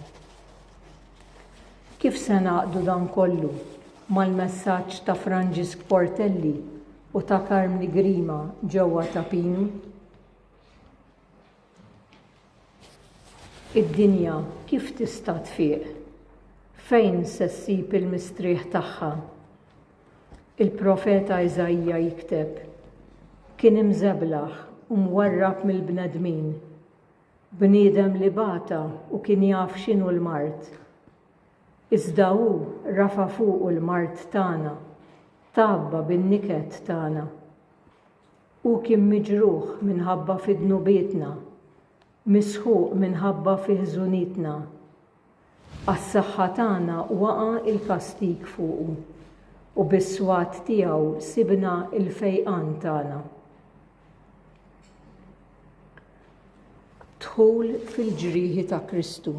Kif se ngħaqqdu dan kollu mal-messaġġ ta' Franġisk Portelli u ta' Karmni Grima ġewwa Ta' Pinu? Id-dinja kif tista' tfiq? Fejn se ssib il-mistrieħ tagħha? Il-profeta Iżaija jikteb, Kien imżeblaħ u mwarrab mill-bnedmin, bniedem li bata u kien jaf x'inhu l-mard. Iżda hu rafa' fuqu l-mard tagħna, tgħabba bin-niket tagħna. Hu kien miġruħ minħabba fi dnubietna, misħuq minħabba fi ħżunitna. Għas-saħħa tagħna waqa' l-kastig fuqu, u bis-swat tiegħu sibna l-fejqan tagħna. Dħul fil-ġrieħi ta' Kristu.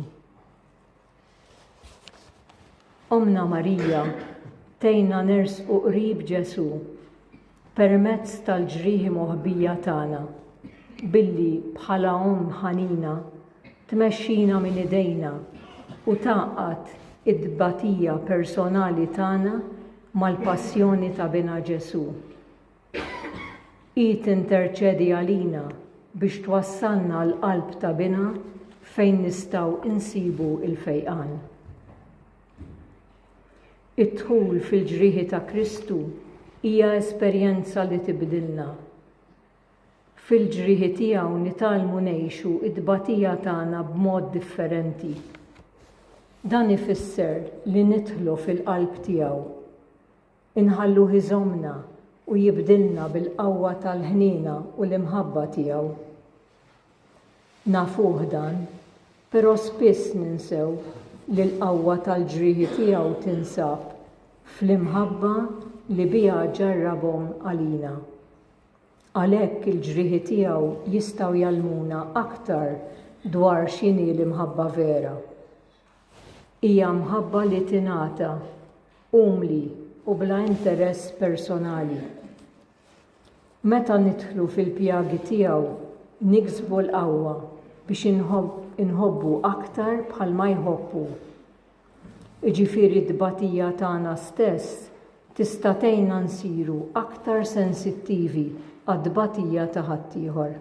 Ommna Marija tgħinna nersqu qrib Ġesù permezz tal-ġrieħi moħbija tagħna, billi bħala omm ħanina tmexxina minn idejna u tgħaqqad it-tbatija personali tagħna mal-passjoni ta' Binha Ġesù. Hi tinterċedi għalina biex twassalna għall-qalb ta' Binha fejn nistgħu nsibu l-fejqan. Id-dħul fil-ġrieħi ta' Kristu hija esperjenza li tibdilna. Fil-ġrieħi tiegħu nitgħallmu ngħixu t-tbatija tagħna b'mod differenti. Dan ifisser li nidħlu fil-qalb tiegħu. Inħalluh iżommna u jibdilna bil-qawwa tal-ħniena u l-imħabba tiegħu. Nafuh dan, però spiss ninsew li l-qawwa tal-ġrieħi tiegħu tinsab fl-imħabba li biha ġarrabhom għalina. Għalhekk il-ġrieħi tiegħu jistgħu jgħallmuna aktar dwar x'inhi l-imħabba vera. Hija mħabba li tingħata, umli u bla interess personali. Meta nidħlu fil-pjagi tiegħu niksbu l-qawwa biex inħobbu aktar bħalma jħobb hu. Jiġifieri t-tbatija tagħna stess tista' tgħinna nsiru aktar sensittivi għat-tbatija ta' ħaddieħor.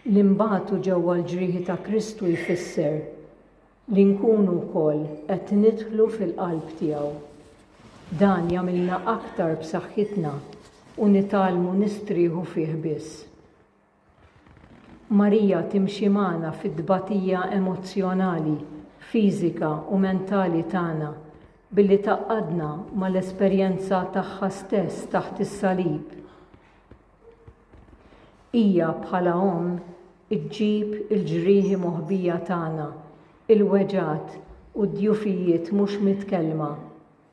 Li nbatu ġewwa l-ġrieħi ta' Kristu jfisser li nkunu wkoll qed nidħlu fil-qalb tiegħu. Dan jagħmilna aktar b'saħħitna u nitgħallmu nistrieħu fih biss. Marija timxi magħna fit-tbatija emozzjonali, fiżika u mentali tagħna billi tgħaqqadna mal-esperjenza tagħha stess taħt is-salib. Hija bħala omm iġġib il-ġrieħi moħbija tagħna, il-weġgħat u d-djufijiet mhux mitkellma,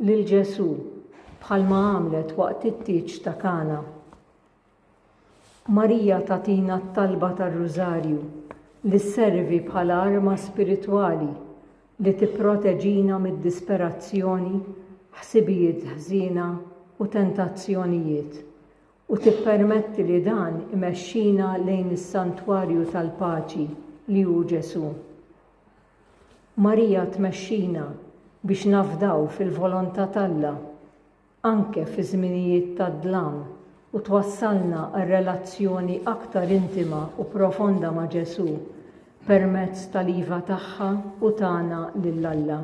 lil Ġesù, bħalma għamlet waqt it-tieġ ta' Kana. Marija tagħtina t-talba tar-Rużarju li sservi bħala arma spiritwali li tipproteġina mid-disperazzjoni, ħsibijiet ħżiena u tentazzjonijiet, u tippermetti li dan imexxina lejn is-santwarju tal-paċi li hu Ġesù. Marija tmexxina biex nafdaw fil-volontà t'Alla, anke fi żminijiet ta' dlam u twassalna għal relazzjoni aktar intima u profonda ma' Ġesù permezz tal-iva tagħha u tagħna lil Alla.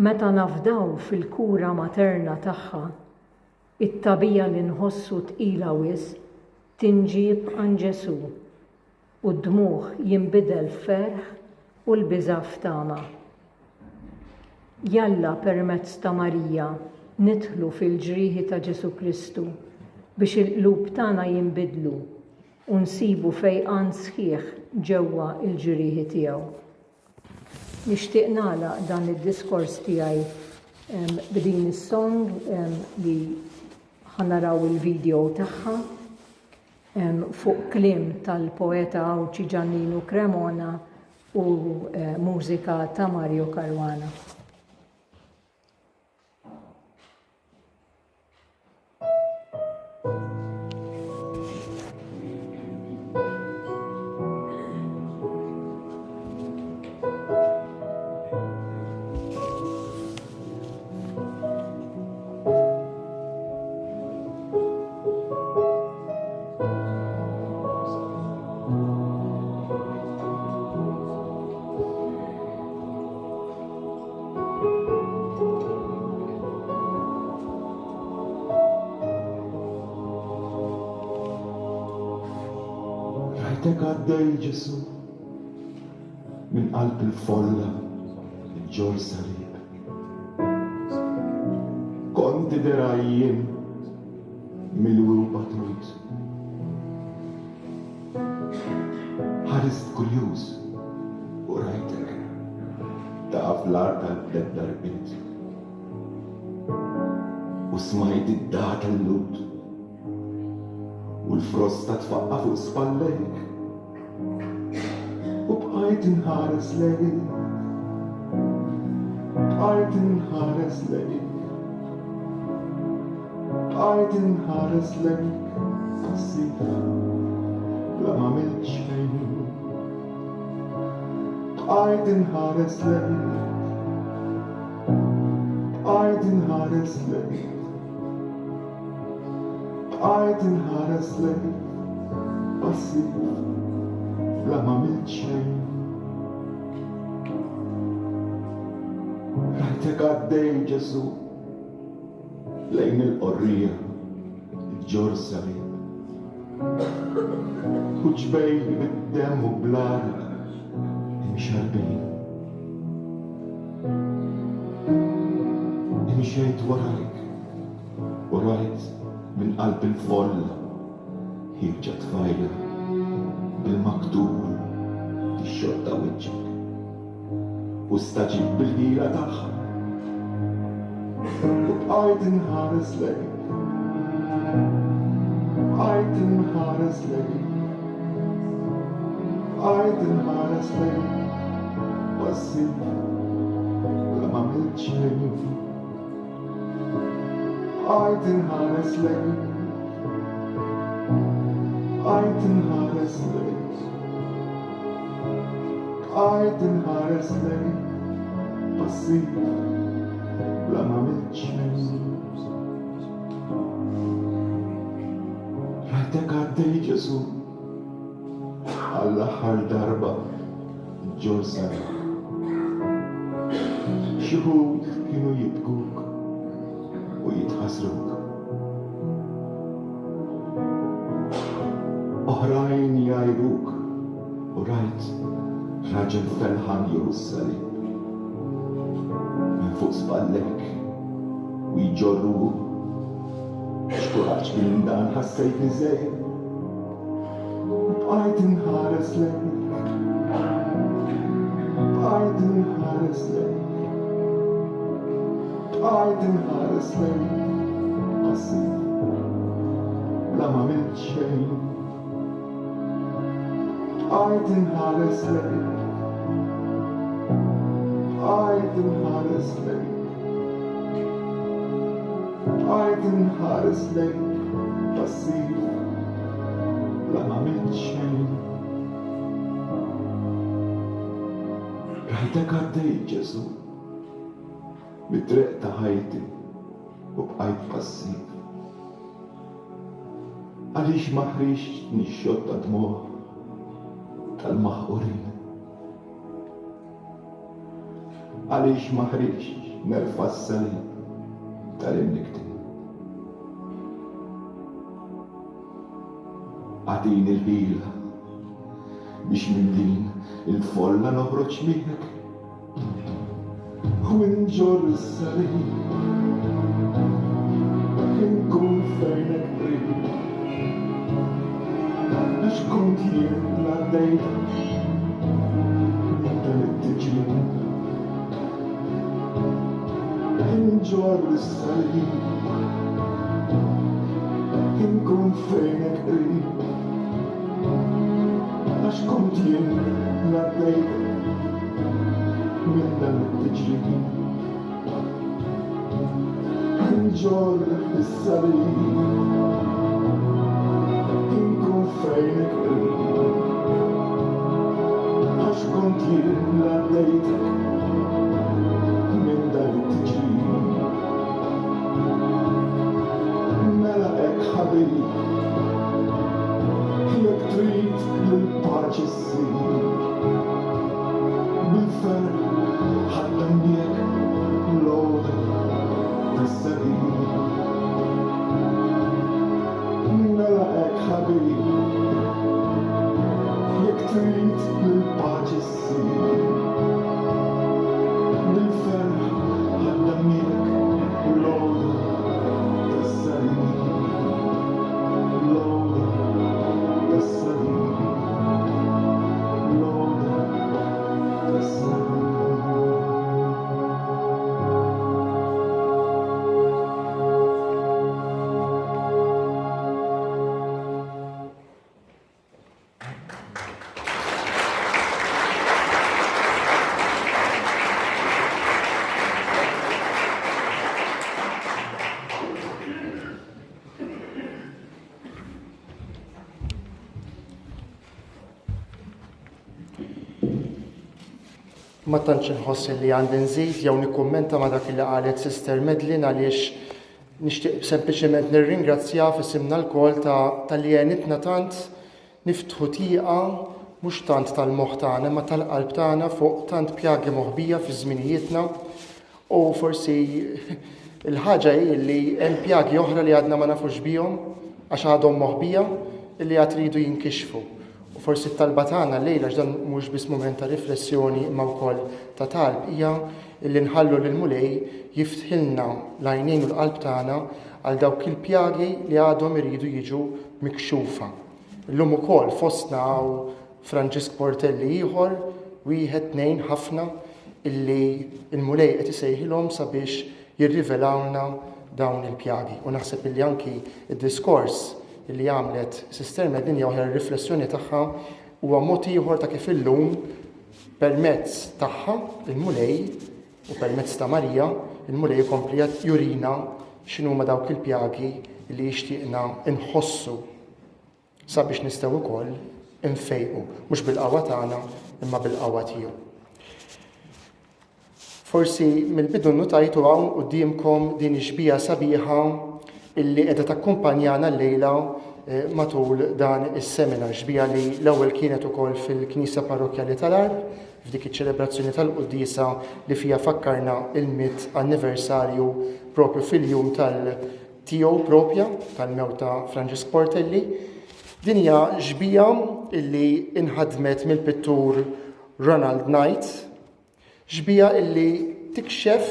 Meta nafdaw fil-kura materna tagħha, it-tagħbija li nħossu tqila wisq tinġieb għand Ġesù, u d-dmugħ jinbidel f'ferħ u l-biża' f'tama. Jalla permezz ta' Marija nidħlu fil-ġrieħi ta' Ġesù Kristu biex il-qlub tagħna jinbidlu u nsibu fejqan sħiħ ġewwa l-ġrieħi tiegħu. Nixtieq nagħlaq dan id-diskors tiegħi b'din is-song li ħa naraw il-video tagħha fuq kliem tal-poeta Għawdxi Ġanninu Cremona u eh, mużika ta' Mario Caruana. Rajtek għaddej Ġesu minn qalb il-folla ġor salib. Konti derajjien milwi u batut. Ħarist kurjuż u rajtek taqa' fl-art għal tlett darbiet. U smajt id-dagħa tal-Lhud u l-frosta tfaqqa' fuq spallejk. U bqajt inħares lejk. Bqajt inħares lejk. Bqajt inħares lejk passiv bla m'għamilt xejn. Bqajt inħares lejk. Bqajt inħares lejk. Bqajt inħares lejk passiv bla m'għamilt xejn. Rajtek għaddej Ġesu Lejn il-qorrija ġġorr salib. U ġbejl bid-demm u bl-għaraq imxarrbin. Imxejt warajk u rajt minn qalb il-folla ħierġa tfajla bil-maktur tixxotta wiċċek. U stagħġibt bil-ħila tagħha. U bqajt inħares lejk. Bqajt inħares lejk. Bqajt inħares lejk. Passiv bla ma għamilt xejn. Bqajt inħares lejk. Bqajt inħares lejk. Bqajt inħares lejk passiv bla ma għamilt xejn. Rajtek għaddej Ġesu. Għall-aħħar darba ġġorr salib. Xi wħud kienu jibkuk u jitħassruk. Oħrajn jgħajruk u rajt raġel felħan jieħu s-salib minn fuq spallejk u jġorru hu. X'kuraġġ kien dan ħassejtni żejr. U bqajt inħares lejk. Bqajt inħares lejk. Bqajt inħares lejk. Passiv. Bla ma għamilt xejn. Bqajt inħares lejk. Bqajt inħares lejk. Bqajt inħares lejk passiv bla m'għamilt xejn. Rajtek għaddej Ġesù mit-triq ta' ħajti u bqajt passiv. Għaliex ma ħriġtx nixxotta dmugħ tal-maħqurin? Għaliex ma ħriġtx nerfa' s-salib tal-imnikktin? Agħtini l-ħila biex minn din il-folla noħroġ miegħek u nġorr is-salib inkun fejnek qrib għax kont jien l-għaddejtek minn dan it-tiġrib. Inġorr is-salib inkun fejnek qrib għax kont jien l-għaddejtek minn dan it-tiġrib. Inġorr is-salib inkun fejnek qrib għax kont jien l-għaddejtek minn dan it-tiġrib. Mela hekk ħabib jekk trid li l-paċi ssir bil-ferħ ħaddem miegħek l-għoda tas-salib. Mela hekk ħabib jekk trid li l-paċi ssir bil-ferħ ħaddem miegħek l-għoda tas-salib. L-għoda tas-salib. L-għoda tas-salib. Ma tantx inħoss li għandi nżid jew nikkummenta ma' dak li qalet Sister Madeline għaliex nixtieq sempliċement nirringrazzja f'isimna lkoll ta' talli għenitna tant niftħu tieqa mhux tant tal-moħħ tagħna imma tal-qalb tagħna fuq tant pjagi moħbija fi żminijietna u forsi l-ħaġa hi li hemm pjagi oħra li għadna ma nafux bihom għax għadhom moħbija li għad ridu jinkixfu. U forsi t-talba tagħna llejla għax dan mhux biss mument ta' riflessjoni imma wkoll ta' talb hija li nħallu lill-Mulej jiftħilna l-għajnejn u l-qalb tagħna għal dawk il-pjagi li għadhom iridu jiġu mikxufa. Illum ukoll fostna hawn Franġisk Portelli ieħor, wieħed, tnejn, ħafna, illi l-Mulej qed isejħilhom sabiex jirrivelawlna dawn il-pjagi. U naħseb illi anki d-diskors illi għamlet Sister Medin jew aħjar ir-riflessjoni tagħha huwa mod ieħor ta' kif illum permezz tagħha il-Mulej u permezz ta' Marija il-Mulej ikompli jurina x'inhuma dawk il-pjagi li jixtieqna nħossu sabiex nistgħu wkoll infejqu, mhux bil-qawwa tagħna imma bil-qawwa tiegħu. Forsi mill-bidu nnutajtu hawn quddiemkom din ix-xbieha sabiħa illi qiegħda takkumpanjana llejla. matul dan is-seminar, xbieha li l-ewwel kienet ukoll fil-Knisja Parrokkjali tal-Għarb f'dik iċ-ċelebrazzjoni tal-quddiesa li fiha fakkarna il-mitt anniversarju propju fil-jum tal tiegħu propja tal-mewt ta' Franġisk Portelli. Din hija xbieha illi inħadmet mill-pittur Ronald Knight, Xbieha illi tikxef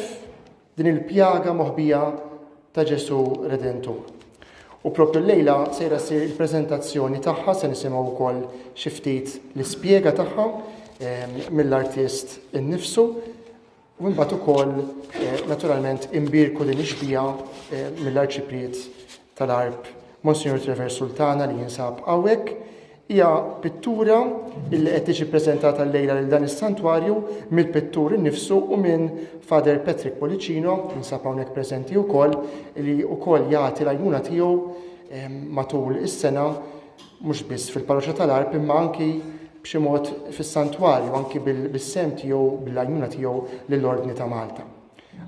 din il-pjaga moħbija ta' Ġesù Redentur. U propju llejla sejra ssir il-preżentazzjoni tagħha, se nisimgħu wkoll xi ftit l-ispjega tagħha mill-artist innifsu. U mbagħad ukoll naturalment imbierku din ix-xbieha mill-Arċipriet tal-Għarb Monsinjur Trevor Sultana li jinsab hawnhekk. Hija pittura li qed tiġi ppreżentata llejla lil dan is-santwarju mill-pittur innifsu u minn Father Patrick Pollicino, jinsab hawnhekk preżenti wkoll, li wkoll jagħti l-għajnuna tiegħu matul is-sena mhux biss fil-parroċċa tal-Għarb imma anki b'xi mod fis-santwarju, anki bis-sehem tiegħu, bil-għajnuna tiegħu lill-Ordni ta' Malta.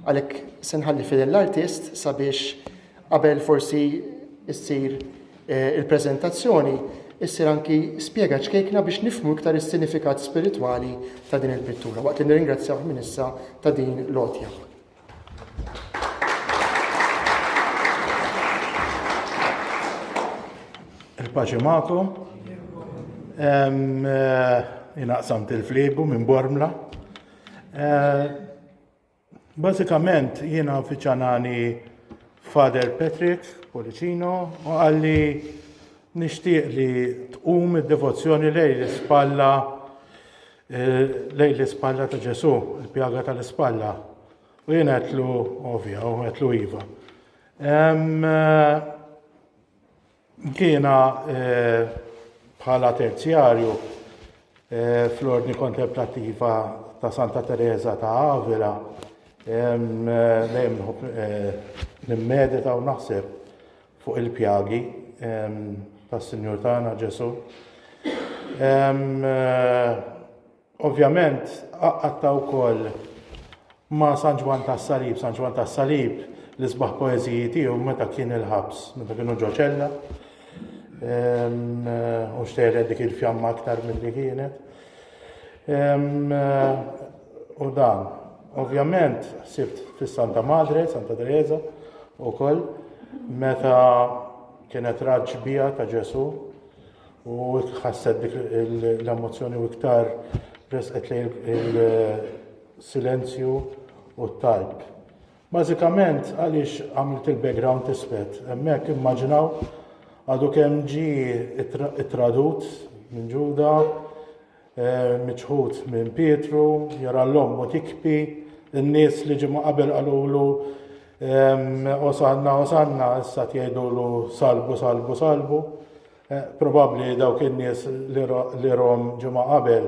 Għalhekk se nħalli fidel l-artist sabiex qabel forsi ssir il-preżentazzjoni, issir anki spjega ċkejkna biex nifhmu iktar is-sinifikat spiritwali ta' din il-pittura, waqt li nirringrazzjawh minn issa ta' din l-għotja. Il-paċi magħkom. Jiena qsamt il-fliegu minn Bormla. Bażikament jiena avviċanani Father Patrick Policino u qalli nixtieq li tqum id-devozzjoni lejn l-ispalla eh, lejn l-ispalla ta' Ġesù, il-pjaga tal-ispalla. U jien għedtlu ovvja, u għedtlu iva. Eh, Jiena bħala terzjarju fl-Ordni Kontemplattiva ta' Santa Tereża ta' Avila dejjem nħobb nimmedita u naħseb fuq il-pjagi tas-Sinjur tagħna Ġesù. Ovvjament għaqqadtha wkoll ma' San Ġwann tas-Salib. San Ġwann tas-Salib l-isbaħ poeżiji tiegħu meta kien il-ħabs, meta kienu ġo ċella. U xtejret dik il-fjamma aktar milli kienet. U dan, ovvjament, sibt fis-Santa Madre, Santa Teresa, ukoll, meta kienet rat xbieha ta' Ġesù U ħasset dik l-emozzjoni u iktar resqet lejn il-silenzju u t-talb. Bażikament għaliex għamilt il-background iswed, hemmhekk immaġinaw għadu kemm ġie ittradut minn Ġuda, eh, miċħud minn Pietru, jara l-ommu tikbi, in-nies li ġimgħa qabel qalulu ehm, Osanna, Osanna, issa tgħidulu salbu, salbu, salbu. Probabbli dawk in-nies li rom ġimgħa qabel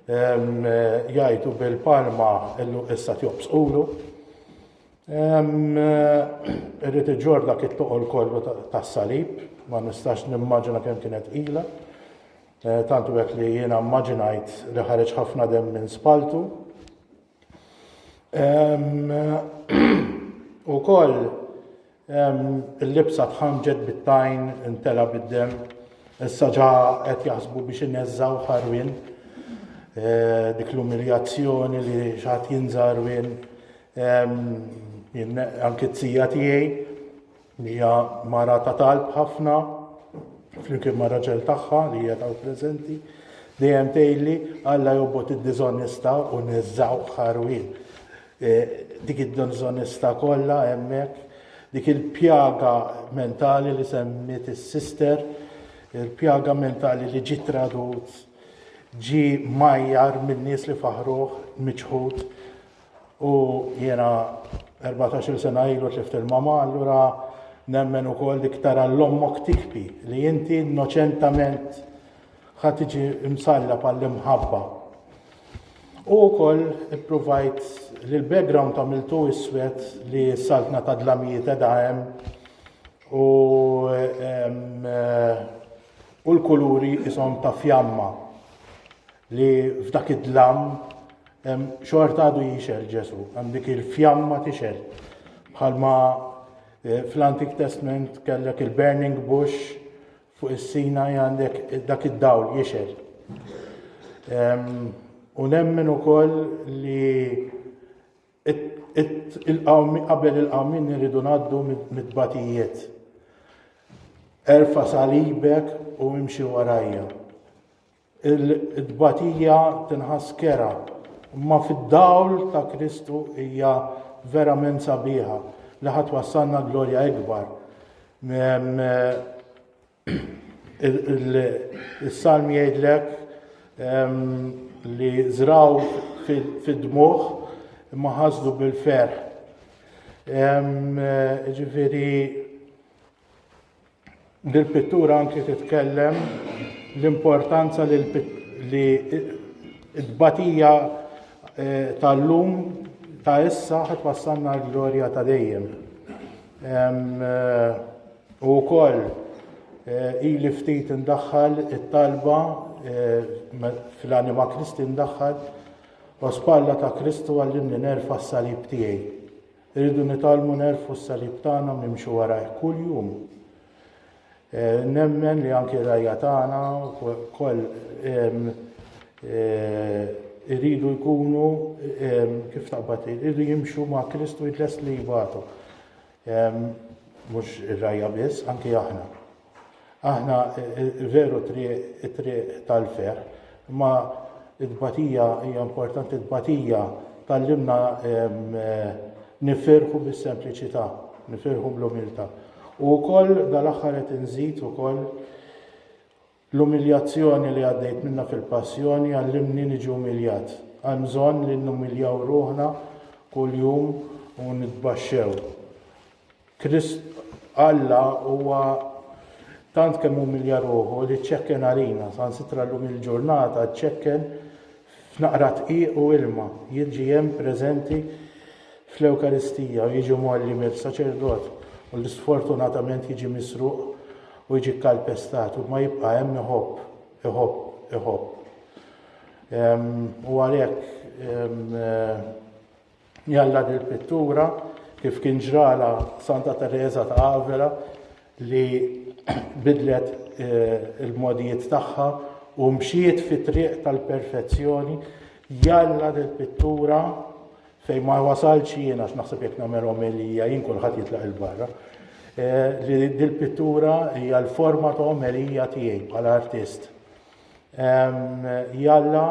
jgħajtu bil-palma illu issa tjobsqulu. Irrid iġorr dak it-toqol kollu tas-salib, ma nistax nimmaġina kemm kienet tqila. Tant hu hekk li jiena mmaġinajt li ħareġ ħafna demm minn spaltu. Ukoll Il-libsa tħammġet bit-tajn, imtela bid-demm. Issa ġa qed jaħsbu biex ineżżgħu ħarwien. Dik l-umiljazzjoni li xi ħadd jinża' għarwien. Anki t-tija tiegħi hija mara ta' talb ħafna, flimkien mar-raġel tagħha li hija taw preżenti, dejjem tgħidli Alla jobgħod id-diżonestà u neżżgħu ħarwien. Dik id-diżonestà kollha hemmhekk, dik il-pjaga mentali li semmiet is-sister, il-pjaga mentali li ġie tradut, ġie mgħajjar min-nies li faħruh, miċħud. U jiena 14-il sena ilu tlift il-mama, allura nemmen ukoll dik tara l-ommok tikbi li inti innoċentament ħa tiġi msallab għall-imħabba. U wkoll ippruvajt li l-background għamiltu iswed li s-saltna ta' dlamijiet edha hemm u u l-kuluri ishom ta' fjamma li f'dak id-dlam xorta għadu jixel Ġesu, hemm dik il-fjamma tixel. Bħalma eh, fl-Antik Testament kellek il-burning bush. Fuq is-Sinaj għandek dak id-dawl jixgħel. U nemmen ukoll li qabel il-qawmien irridu ngħaddu mit-tbatijiet. Erfa' salibek u imxi warajja. Il-tbatija tinħass kerha, imma fid-dawl ta' Kristu hija verament sabiħa li ħa twassalna glorja ikbar. Il-salm jgħidlek li żraw fid-dmugħ imma ħasdu bil-ferħ. Ġifieri Dil-pittura anki titkellem l-importanza li t-tbatija eh, tal-lum ta' issa ħat wassalna l-glorja ta' dejjem. Eh, u wkoll eh, ili ftit indaħħal it-talba fl-anima Kristi ndaħħal u spalla ta' Kristu għallimni nerfa' s-salib tiegħi. Irridu nitgħallmu nerfgħu s-salib tagħna u nimxu warajh kuljum. Eh, nemmen li anki r-rajja tagħna wkoll eh, iridu jkunu kif taqbad iridu jimxu ma' Kristu jtlest li jibatu. Mhux ir-rajja biss, anki aħna. Aħna veru triq tal-ferħ, imma t-tbatija hija importanti, t-tbatija tgħallimna nifirħu bis-sempliċità, nifirħu bl-umiltà. U wkoll dal-aħħar qed inżid ukoll l-umiljazzjoni li għaddejt minnha fil-passjoni għallimni niġi umiljat. Hemm bżonn li numiljaw ruħna kuljum u nitbaxxew. Krist Alla huwa tant kemm umilja ruħu li ċċekken għalina, saħansitra llum il-ġurnata ċċekken f'naqra dqiq u ilma, jiġi hemm preżenti fl-Ewkaristija u jiġi mgħolli mill-saċerdot u li sfortunatament jiġi misruq u jiġi kkalpestat u ma jibqa' hemm iħobb, iħobb, iħobb. U għalhekk Jalla dil-pittura kif kien ġrala Santa Tereża ta' Avila li bidlet eh, il-modijiet tagħha u mxiet fi triq tal-perfezzjoni, jalla dil-pittura fejn ma wasalx jien għax naħseb jekk nagħmel omelija jien kulħadd jitlaq il-barra. Eh, li dil-pittura hija l-forma ta' omelija tiegħi bħala artist. Jalla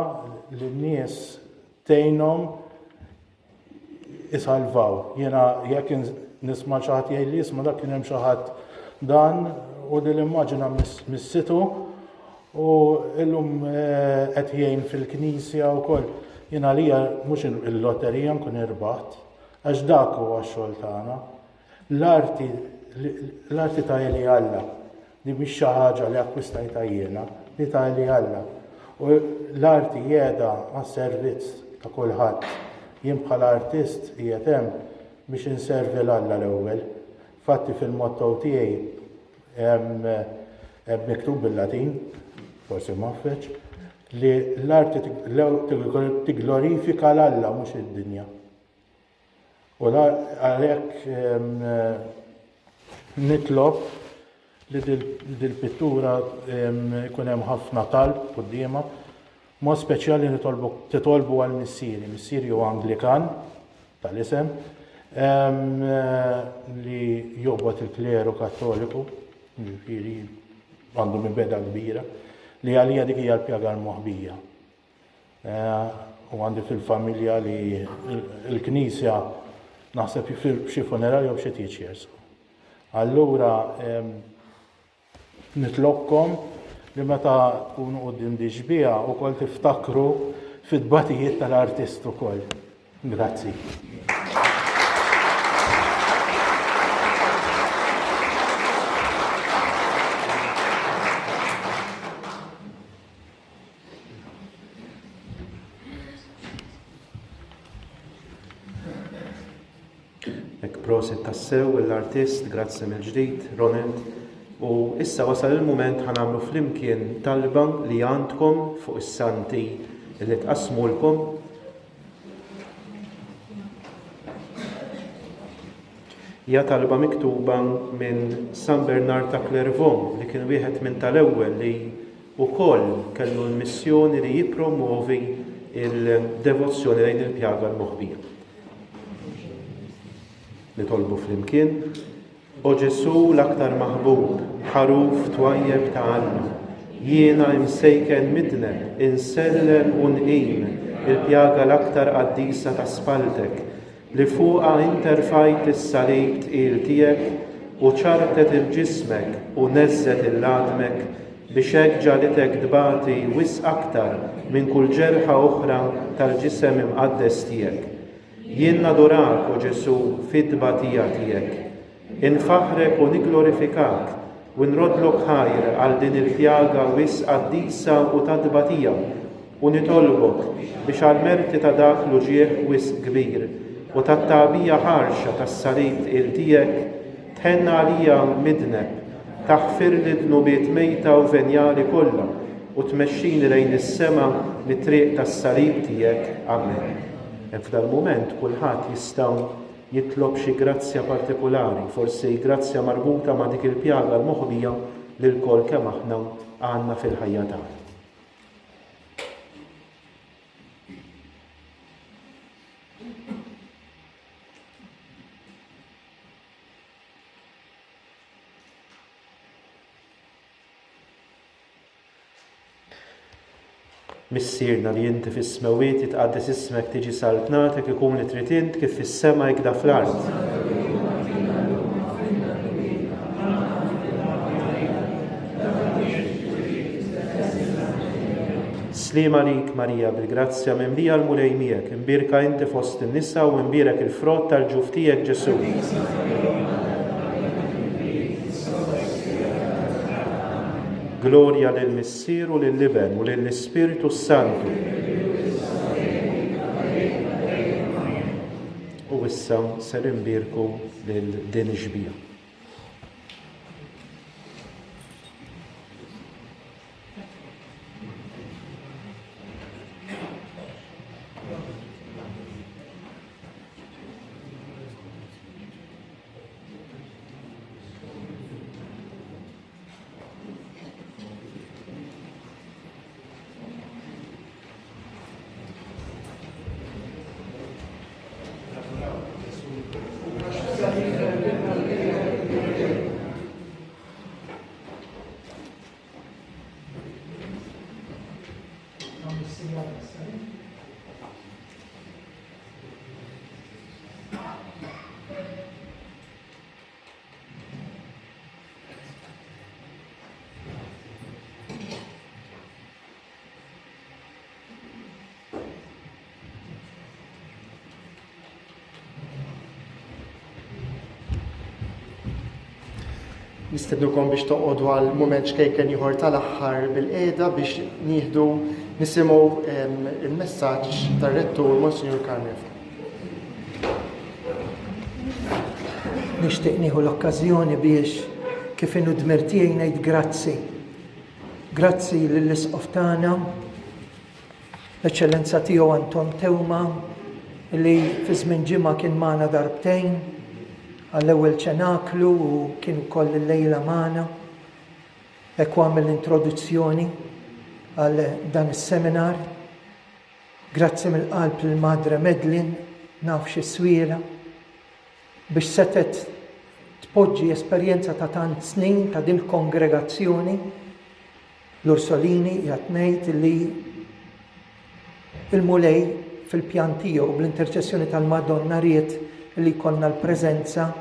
lin-nies tgħinhom isalvaw. Jiena jekk nisma' xi ħadd jgħidli isma' dak kien hemm xi ħadd dan u din l-immaġina missitu u illum eh, qed jgħin fil-knisja wkoll. Jien għalija mhux il-lotterija nkun irbaħt, għax dak huwa x-xogħol tagħna. L-arti l-arti ta' li Alla, li mhix xi ħaġa li akkwistajtha jiena, li ta' li Alla. U l-arti qiegħda għas-servizz ta' kulħadd. Jien bħala artist qiegħed hemm biex inservi 'l Alla l-ewwel. Fatti fil-motto tiegħi hemm miktub bil-Latin, forsi mgħaffeġ, li l-arti tigglorifika 'l Alla mhux id-dinja. U għalhekk nitlob li dil-pittura jkun hemm ħafna talb quddiemha. Mod speċjali nitolbu titolbu għal missieri. Missieri huwa Anglikan tal-isem li jobgħod il-kleru Kattoliku, jiġifieri għandu mibegħda kbira, li għalija dik hija l-pjaga l-moħbija. U għandi fil-familja li l-knisja naħseb f'xi funeral jew f'xi tieġ jersqu. Allura nitlobkom li meta tkunu quddiem di xbieha wkoll tiftakru fit-tbatijiet tal-artist ukoll. Grazzi. Hekk prosit tassew l-artist, grazzi mill-ġdid, Ronald. U issa wasal il-mument ħa nagħmlu flimkien talba li għandkom fuq is-santi li tqassmulkom. Hija talba miktuba minn San Bernard ta' Clairvaux li kien wieħed minn tal-ewwel li wkoll kellu l-missjoni li jippromwovi l-devozzjoni lejn il-pjaga l-moħbija. Nitolbu flimkien. O Ġesù l-aktar maħbub, ħaruf twajjeb ta' Alla, jiena imsejken midneb, insellem u nqim il-pjaga l-aktar qaddisa ta' spalltek, li fuqha int erfajt is-salib tqil tiegħek u ċarrtet 'il ġismek u neżżgħet 'il għadmek biex hekk ġagħlitek tbati wisq aktar minn kull ġerħa oħra tal-ġisem imqaddes tiegħek. Jien nadurak, o Ġesù, fit-tbatija tiegħek. Infaħħrek u nigglorifikak u nroddlok ħajr għal din il-pjaga wisq qaddisa u ta' tbatija, u nitolbok biex għall-merti ta' dak l-uġigħ wisq kbir u tat-tagħbija ħarxa tas-salib tqil tiegħek, tħenn għalija midneb, taħfirli d-dnubiet mejta u venjali kollha u tmexxini lejn is-sema mit-triq tas-salib tiegħek. Amen. Hekk f'dal-mument kulħadd jista' jitlob xi grazzja partikulari, forsi grazzja marbuta ma' dik il-pjaga l-moħbija li lkoll kemm aħna għandna fil-ħajja tagħna. Missierna li inti fis-smewwiet jitqaddes ismek tiġi saltnatek ikun li trid int kif fis-sema ikda fl-art. Sliem għalik Marija bil-grazzja mimlija l-Mulej miegħek, imbierka inti fost in-nisa u imbierek il-frott tal-ġuf tiegħek Ġesù. Glorja lill-Missier u lill-Iben u lill-Ispirtu s-Santu. U issa ser imbierku lil din ix-xbieha. Nistednukom biex toqgħodu għal mument ċkejken ieħor tal-aħħar bil-qiegħda biex nieħdu nisimgħu ehm, il-messaġġ tar-rettur Monsignor Carnef. Nixtieq nieħu l-okkażjoni biex kif inhu dmir tiegħi ngħid grazzi. Grazzi lill-Isqof tagħna, l-Eċċellenza tiegħu Anton Teuma, li fi żmien ġimgħa kien magħna darbtejn għall-ewwel ċenaklu u kien ukoll illejla magħna. Hekk għamel l-introduzzjoni għal dan is-seminar. Grazzi mill-qalb lil Madre Madeline, naf xi swielha, biex setgħet tpoġġi esperjenza ta' tant snin ta' din kongregazzjoni l-Ursolini qiegħed ngħid li il-Mulej fil-pjan tiegħu bl-interċessjoni tal-Madonna ried li jkollna l-preżenza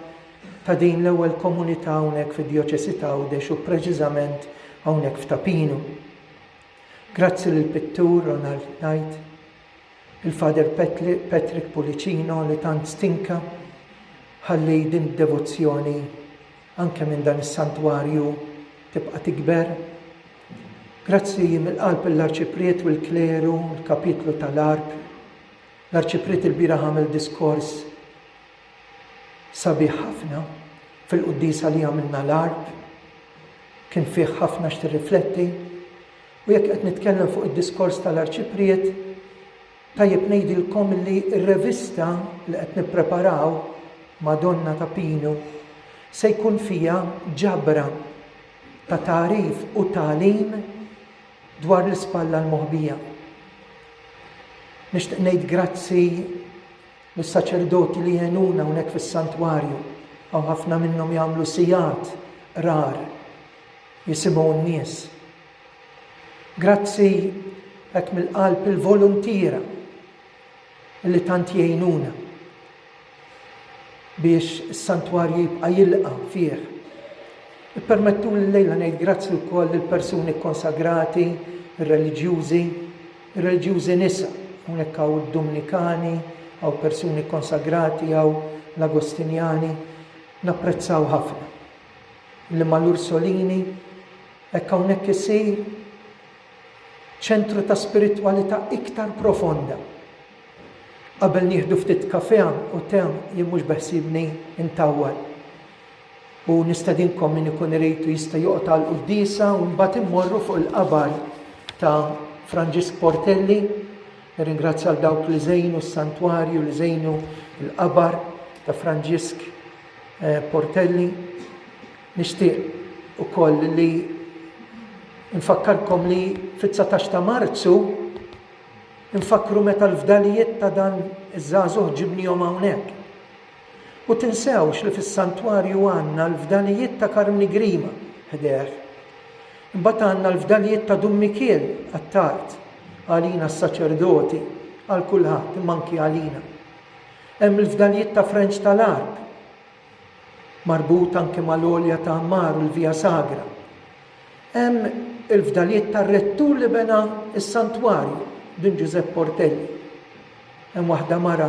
ta' din l-ewwel komunità hawnhekk fid-djoċesi ta' Għawdex u preċiżament hawnhekk f'Ta' Pinu. Grazzi lill-pittur Ronald Knight, il-Father Patrick Pullicino li tant stinka ħalli din id-devozzjoni anke minn dan is-santwarju tibqa' tikber. Grazzi mill-qalb lill-Arċipriet u l-kleru, l-kapitlu tal-Għarb. L-Arċipriet ilbieraħ għamel diskors sabiħ ħafna fil-quddiesa li għamilna l-Għarb. Kien fih ħafna x'tirrifletti. U jekk qed nitkellem fuq id-diskors tal-Arċipriet, tajjeb ngħidilkom li r-revista li qed nippreparaw. Madonna ta' Pinu se jkun fiha ġabra ta' tagħrif u tagħlim dwar l-ispalla l-moħbija. Nixtieq ngħid grazzi lis-saċerdoti li għenuna hawnhekk fis-santwarju. Hawn ħafna minnhom jagħmlu sigħat rar jisimgħu n-nies. Grazzi hekk mill-qalb il-voluntiera li tant jgħinuna biex is-santwarju jibqa' jilqa' fih. Ippermettuli llejla ngħid grazzi wkoll lill-persuni kkonsagrati, ir-reliġjużi, ir-reliġjużi nisa, hawnhekk hawn id-Dumnikani, hawn persuni kkonsagrati, hawn l-Agostinjani, napprezzaw ħafna li mal-Ursolini hekk hawnhekk isir ċentru ta' spiritwalità iktar profonda. Qabel nieħdu ftit kafè u te jien mhux beħsiebni ntawwal. U nistedinkom min ikun irid u jista' joqgħod għall-quddiesa u mbagħad immorru fuq il-qabar ta' Franġisk Portelli. Nirringrazzja għal dawk li żejnu s-santwarju, li żejnu l-qabar ta' Franġisk eh, Portelli. Nixtieq ukoll li nfakkarkom li fit-19 ta' Marzu Infakkru meta l-fdalijiet ta' dan iż-żagħżugħ ġibnihom hawnhekk. U tinsewx li fis-santwarju għandna l-fdalijiet ta' Karmni Grima ħdejh. Imbagħad għandna l-fdalijiet ta' Dun Mikiel Attard, għalina s-saċerdoti, għal kulħadd, imma anki għalina. Hemm il-fdalijiet ta' Frenċ tal-Għarb, marbut anki mal-għolja ta' Ammar u l-Via Sagra. Hemm il-fdalijiet tar-rettur li bena s-santwarju, Dun Ġużepp Portelli. Hemm waħda mara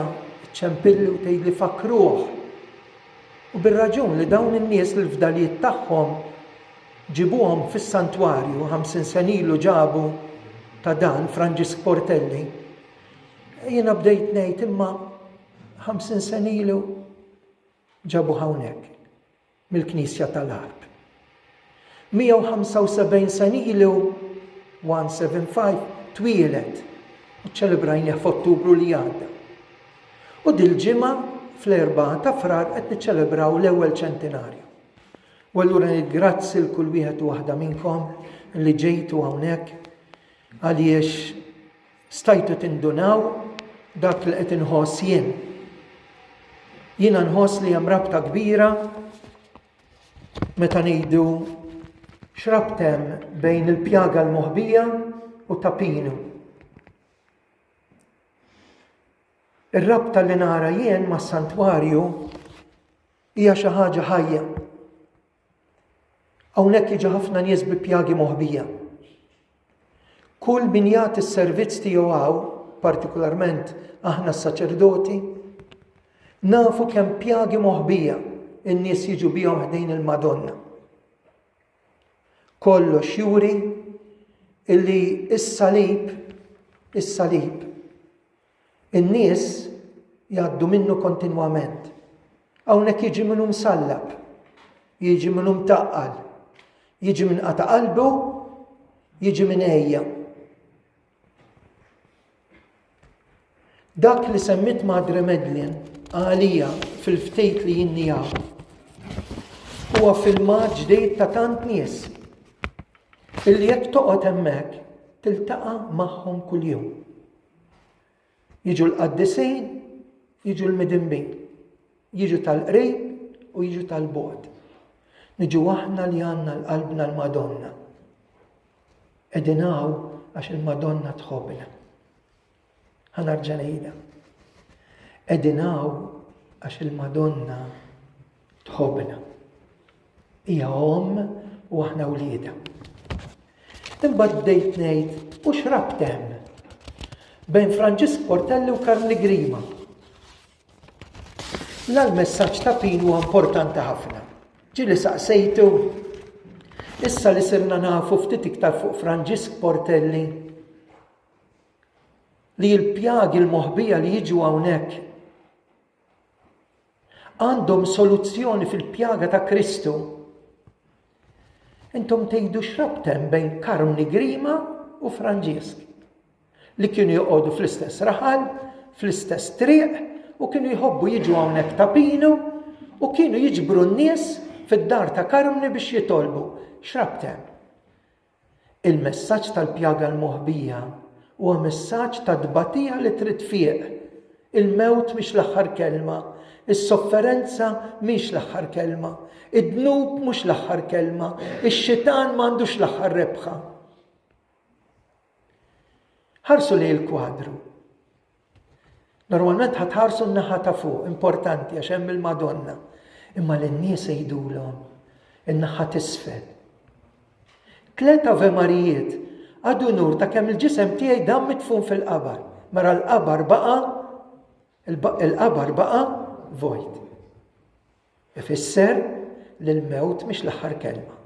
ċċempilli u tgħidli fakkruh. U bir-raġun li dawn in-nies li l-fdalijiet tagħhom ġibuhom fis-santwarju 50 sena ilu ġabu ta' dan Franġisk Portelli. Jiena bdejt ngħid imma 50 sena ilu ġabuh hawnhekk mill-Knisja tal-Għarb. 175 sena ilu, 175, twieled u ċċelebrajnieh f'Ottubru li għadda. U dil-ġimgħa fl-4 ta' Frar qed niċċelebraw l-ewwel ċentinarju. U allura ngħid grazzi l kull wieħed u waħda minnkom li ġejtu hawnhekk għaliex Stajtu tindunaw dak li qed inħoss jien. Jiena nħoss li hemm rabta kbira meta ngħidu x'rabta hemm bejn il-pjaga l-moħbija u ta' Pinu. Ir-rabta li nara jien mas-santwarju hija xi ħaġa ħajja. Hawnhekk jiġu ħafna nies bi pjagi moħbija. Kull min jagħti s-servizz tiegħu hawn, partikolarment aħna s-saċerdoti, nafu kemm pjagi moħbija n-nies jiġu bihom ħdejn il-Madonna. Kollox juri illi s-salib, is-salib, In-nies jgħaddu minnu kontinwament. Hawnhekk jiġi min hu msallab, jiġi min hu mtaqqal, jiġi min qata' qalbu, jiġi min għejja. Dak li semmit Madre Medlin għalija fil-ftit li jinni hawn huwa filmat ġdid ta' tant nies illi jekk toqgħod hemmhekk tiltaqa' magħhom kuljum. Jiġu l-qaddisin, jiġu l-midinbin, jiġu tal-qrib u jiġu tal-bogħod. Niġu aħna li għandna l-qalbna l-Madonna. Qegħdin hawn għax il-Madonna tħobbna. Ħa nerġa' ngħidha. Qegħdin hawn għax il-Madonna tħobbna. Hija omm u aħna wliedha. Imbagħad bdejt ngħid u x'rabt hemm bejn Franġisk Portelli u Karmni Grima. La l-messaġġ ta' Pin huwa importanti ħafna. Ġieli saqsejtu issa li sirna nafu ftit iktar fuq Franġisk Portelli li l-pjagi l-moħbija li jiġu hawnhekk Għandhom soluzzjoni fil-pjaga ta' Kristu. Intom tgħidu x'rabt hemm bejn Karmni Grima u Franġisk li kienu joqogħdu fl-istess raħal, fl-istess triq u kienu jħobbu jiġu hawnhekk ta' Pinu. U kienu jiġbru n-nies fid-dar ta' Karmni biex jitolbu. X'rabt hemm? Il-messaġġ tal-pjaga l-moħbija huwa messaġġ ta' tbatija li trid tfieq. Il-mewt mhix l-aħħar kelma, is-sofferenza mhix l-aħħar kelma, id-dnub mhux l-aħħar kelma, ix-xitan m'għandux l-aħħar rebħa. Ħarsu lejn il-kwadru. Normalment ħa tħarsu n-naħa ta' fuq, importanti għax hemm il-Madonna. Imma lin-nies għidulhom in-naħa t'isfel. Tlet Ave Marijiet għadu nur ta' kemm il-ġisem tiegħi dam midfun fil-qabar. Mara l-qabar baqa' il-qabar baqa' vojt. Ifisser li l-mewt mhix l-aħħar kelma.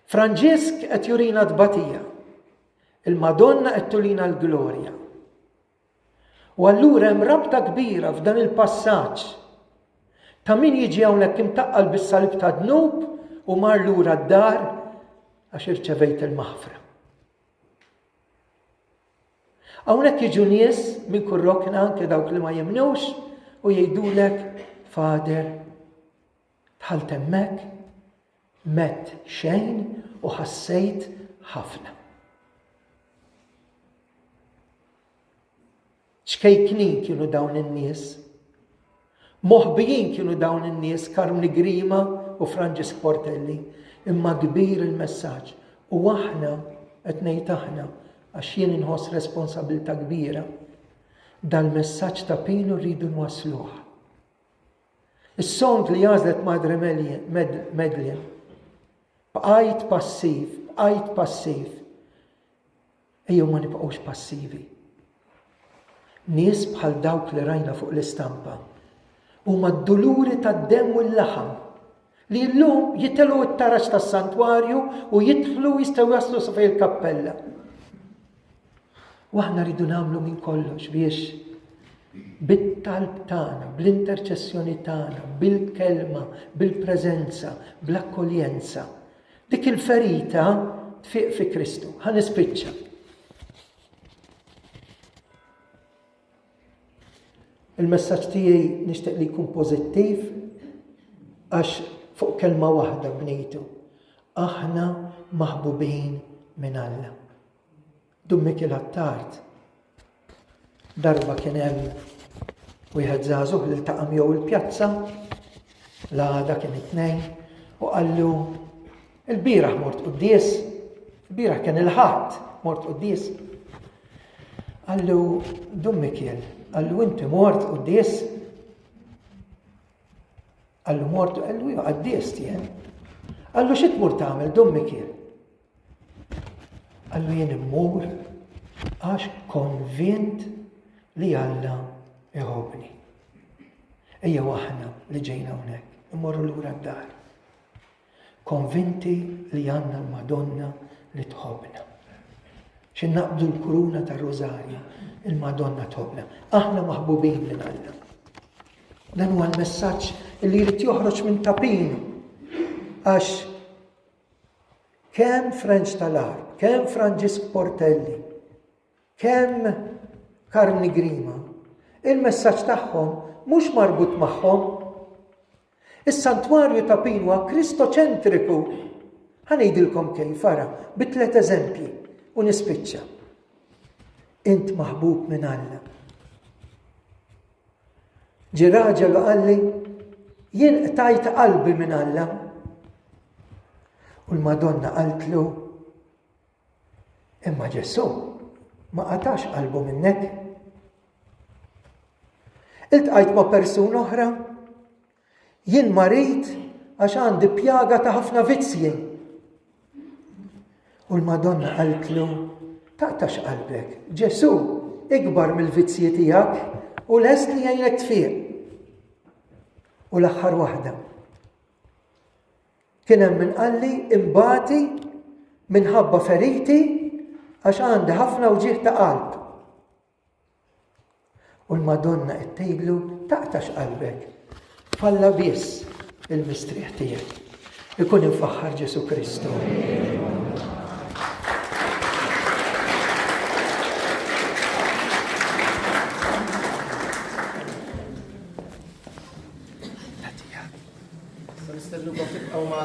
Franġisk qed jurina tbatija. Il-Madonna qed turina l-glorja. U allura hemm rabta kbira f'dan il-passaġġ ta' min jiġi hawnhekk imtaqqal bis-salib ta' dnub u mar lura d-dar għax irċevejt il-maħfra. Hawnhekk jiġu nies minn kull rokna anke dawk li ma jemnux u jgħidulek Fader Dħalt hemmhekk, m'għedt xejn u ħassejt ħafna. Ċkejknin kienu dawn in-nies. Moħbijin kienu dawn in-nies Karmni Grima u Franġisk Portelli, imma kbir il-messaġġ. U aħna, qed ngħid aħna, għax jien inħoss responsabilità kbira, dal-messaġġ ta' Pinu rridu nwassluh. Is-song li għażlet Madre Medlin. Bqajt passiv, bqajt passiv. Ejjew ma nibqgħux passivi. Nies bħal dawk li rajna fuq l-istampa huma d-duluri tad-demm u l-laħam li llum jitilgħu t-taraġ tas-santwarju u jidħlu jistgħu jaslu sa fejn il-kappella. U aħna rridu nagħmlu minn kollox biex bit-talb tagħna, bl-interċessjoni tagħna, bil-kelma, bil-preżenza, bl-akkoljenza, dik il-ferita tfiq fi Kristu. Ħa nispiċċa. Il-messaġġ tiegħi nixtieq li jkun pożittiv għax fuq kelma waħda bnejtu. Aħna maħbubin minn Alla. Dun Mikiel Attard darba kien hemm wieħed żagħżugħ li ltaqa' miegħu il-pjazza l-għada kien it-tnejn u qallu il-bieraħ mort quddies, il-bieraħ kien il-ħadd mort quddies. Qallu Dun Mikiel, qallu inti mort quddies? Qallu mort, qallu iva qaddis jien. Qallu xi tmur tagħmel Dun Mikiel? Qallu jien immur għax konvint li Alla iħobbni. Ejjew aħna li ġejna hawnhekk, immorru lura d-dar. Konvinti li għandna l-Madonna li tħobbna. Xi naqbdu l-kuruna tar-Rożarju, il-Madonna tħobbna. Aħna maħbubin minn Alla. Dan huwa l-messaġġ li jrid joħroġ minn tapinu. Għax Kemm Frenċ tal-Għarb, kemm Franġisk Portelli, kemm Karmni Grima, il-messaġġ tagħhom mhux marbut magħhom. Is-santwarju ta' Pinu huwa kristoċentriku. Ħa ngħidilkom kif, ara, bi tliet eżempji u nispiċċa. Int maħbub minn Alla. Ġie raġel u qalli, jien qtajt qalbi minn Alla. U l-Madonna qaltlu, imma Ġesù ma qatax qalbu minnek. Iltqajt ma' persuna oħra, jien marid għax għandi pjaga ta' ħafna vizzji. U l-Madonna qaltlu, taqtax qalbek, Ġesù ikbar mill-vizzji tiegħek u lest li jgħinek tfiq. U l-aħħar waħda. Kien hemm min qalli imbati minħabba feriti għax għandi ħafna wġigħ ta' qalb. U l-Madonna qed tgħidlu taqtax qalbek. Falla biss il-mistrieħ tiegħek. Ikun imfaħħar Ġesu Kristu.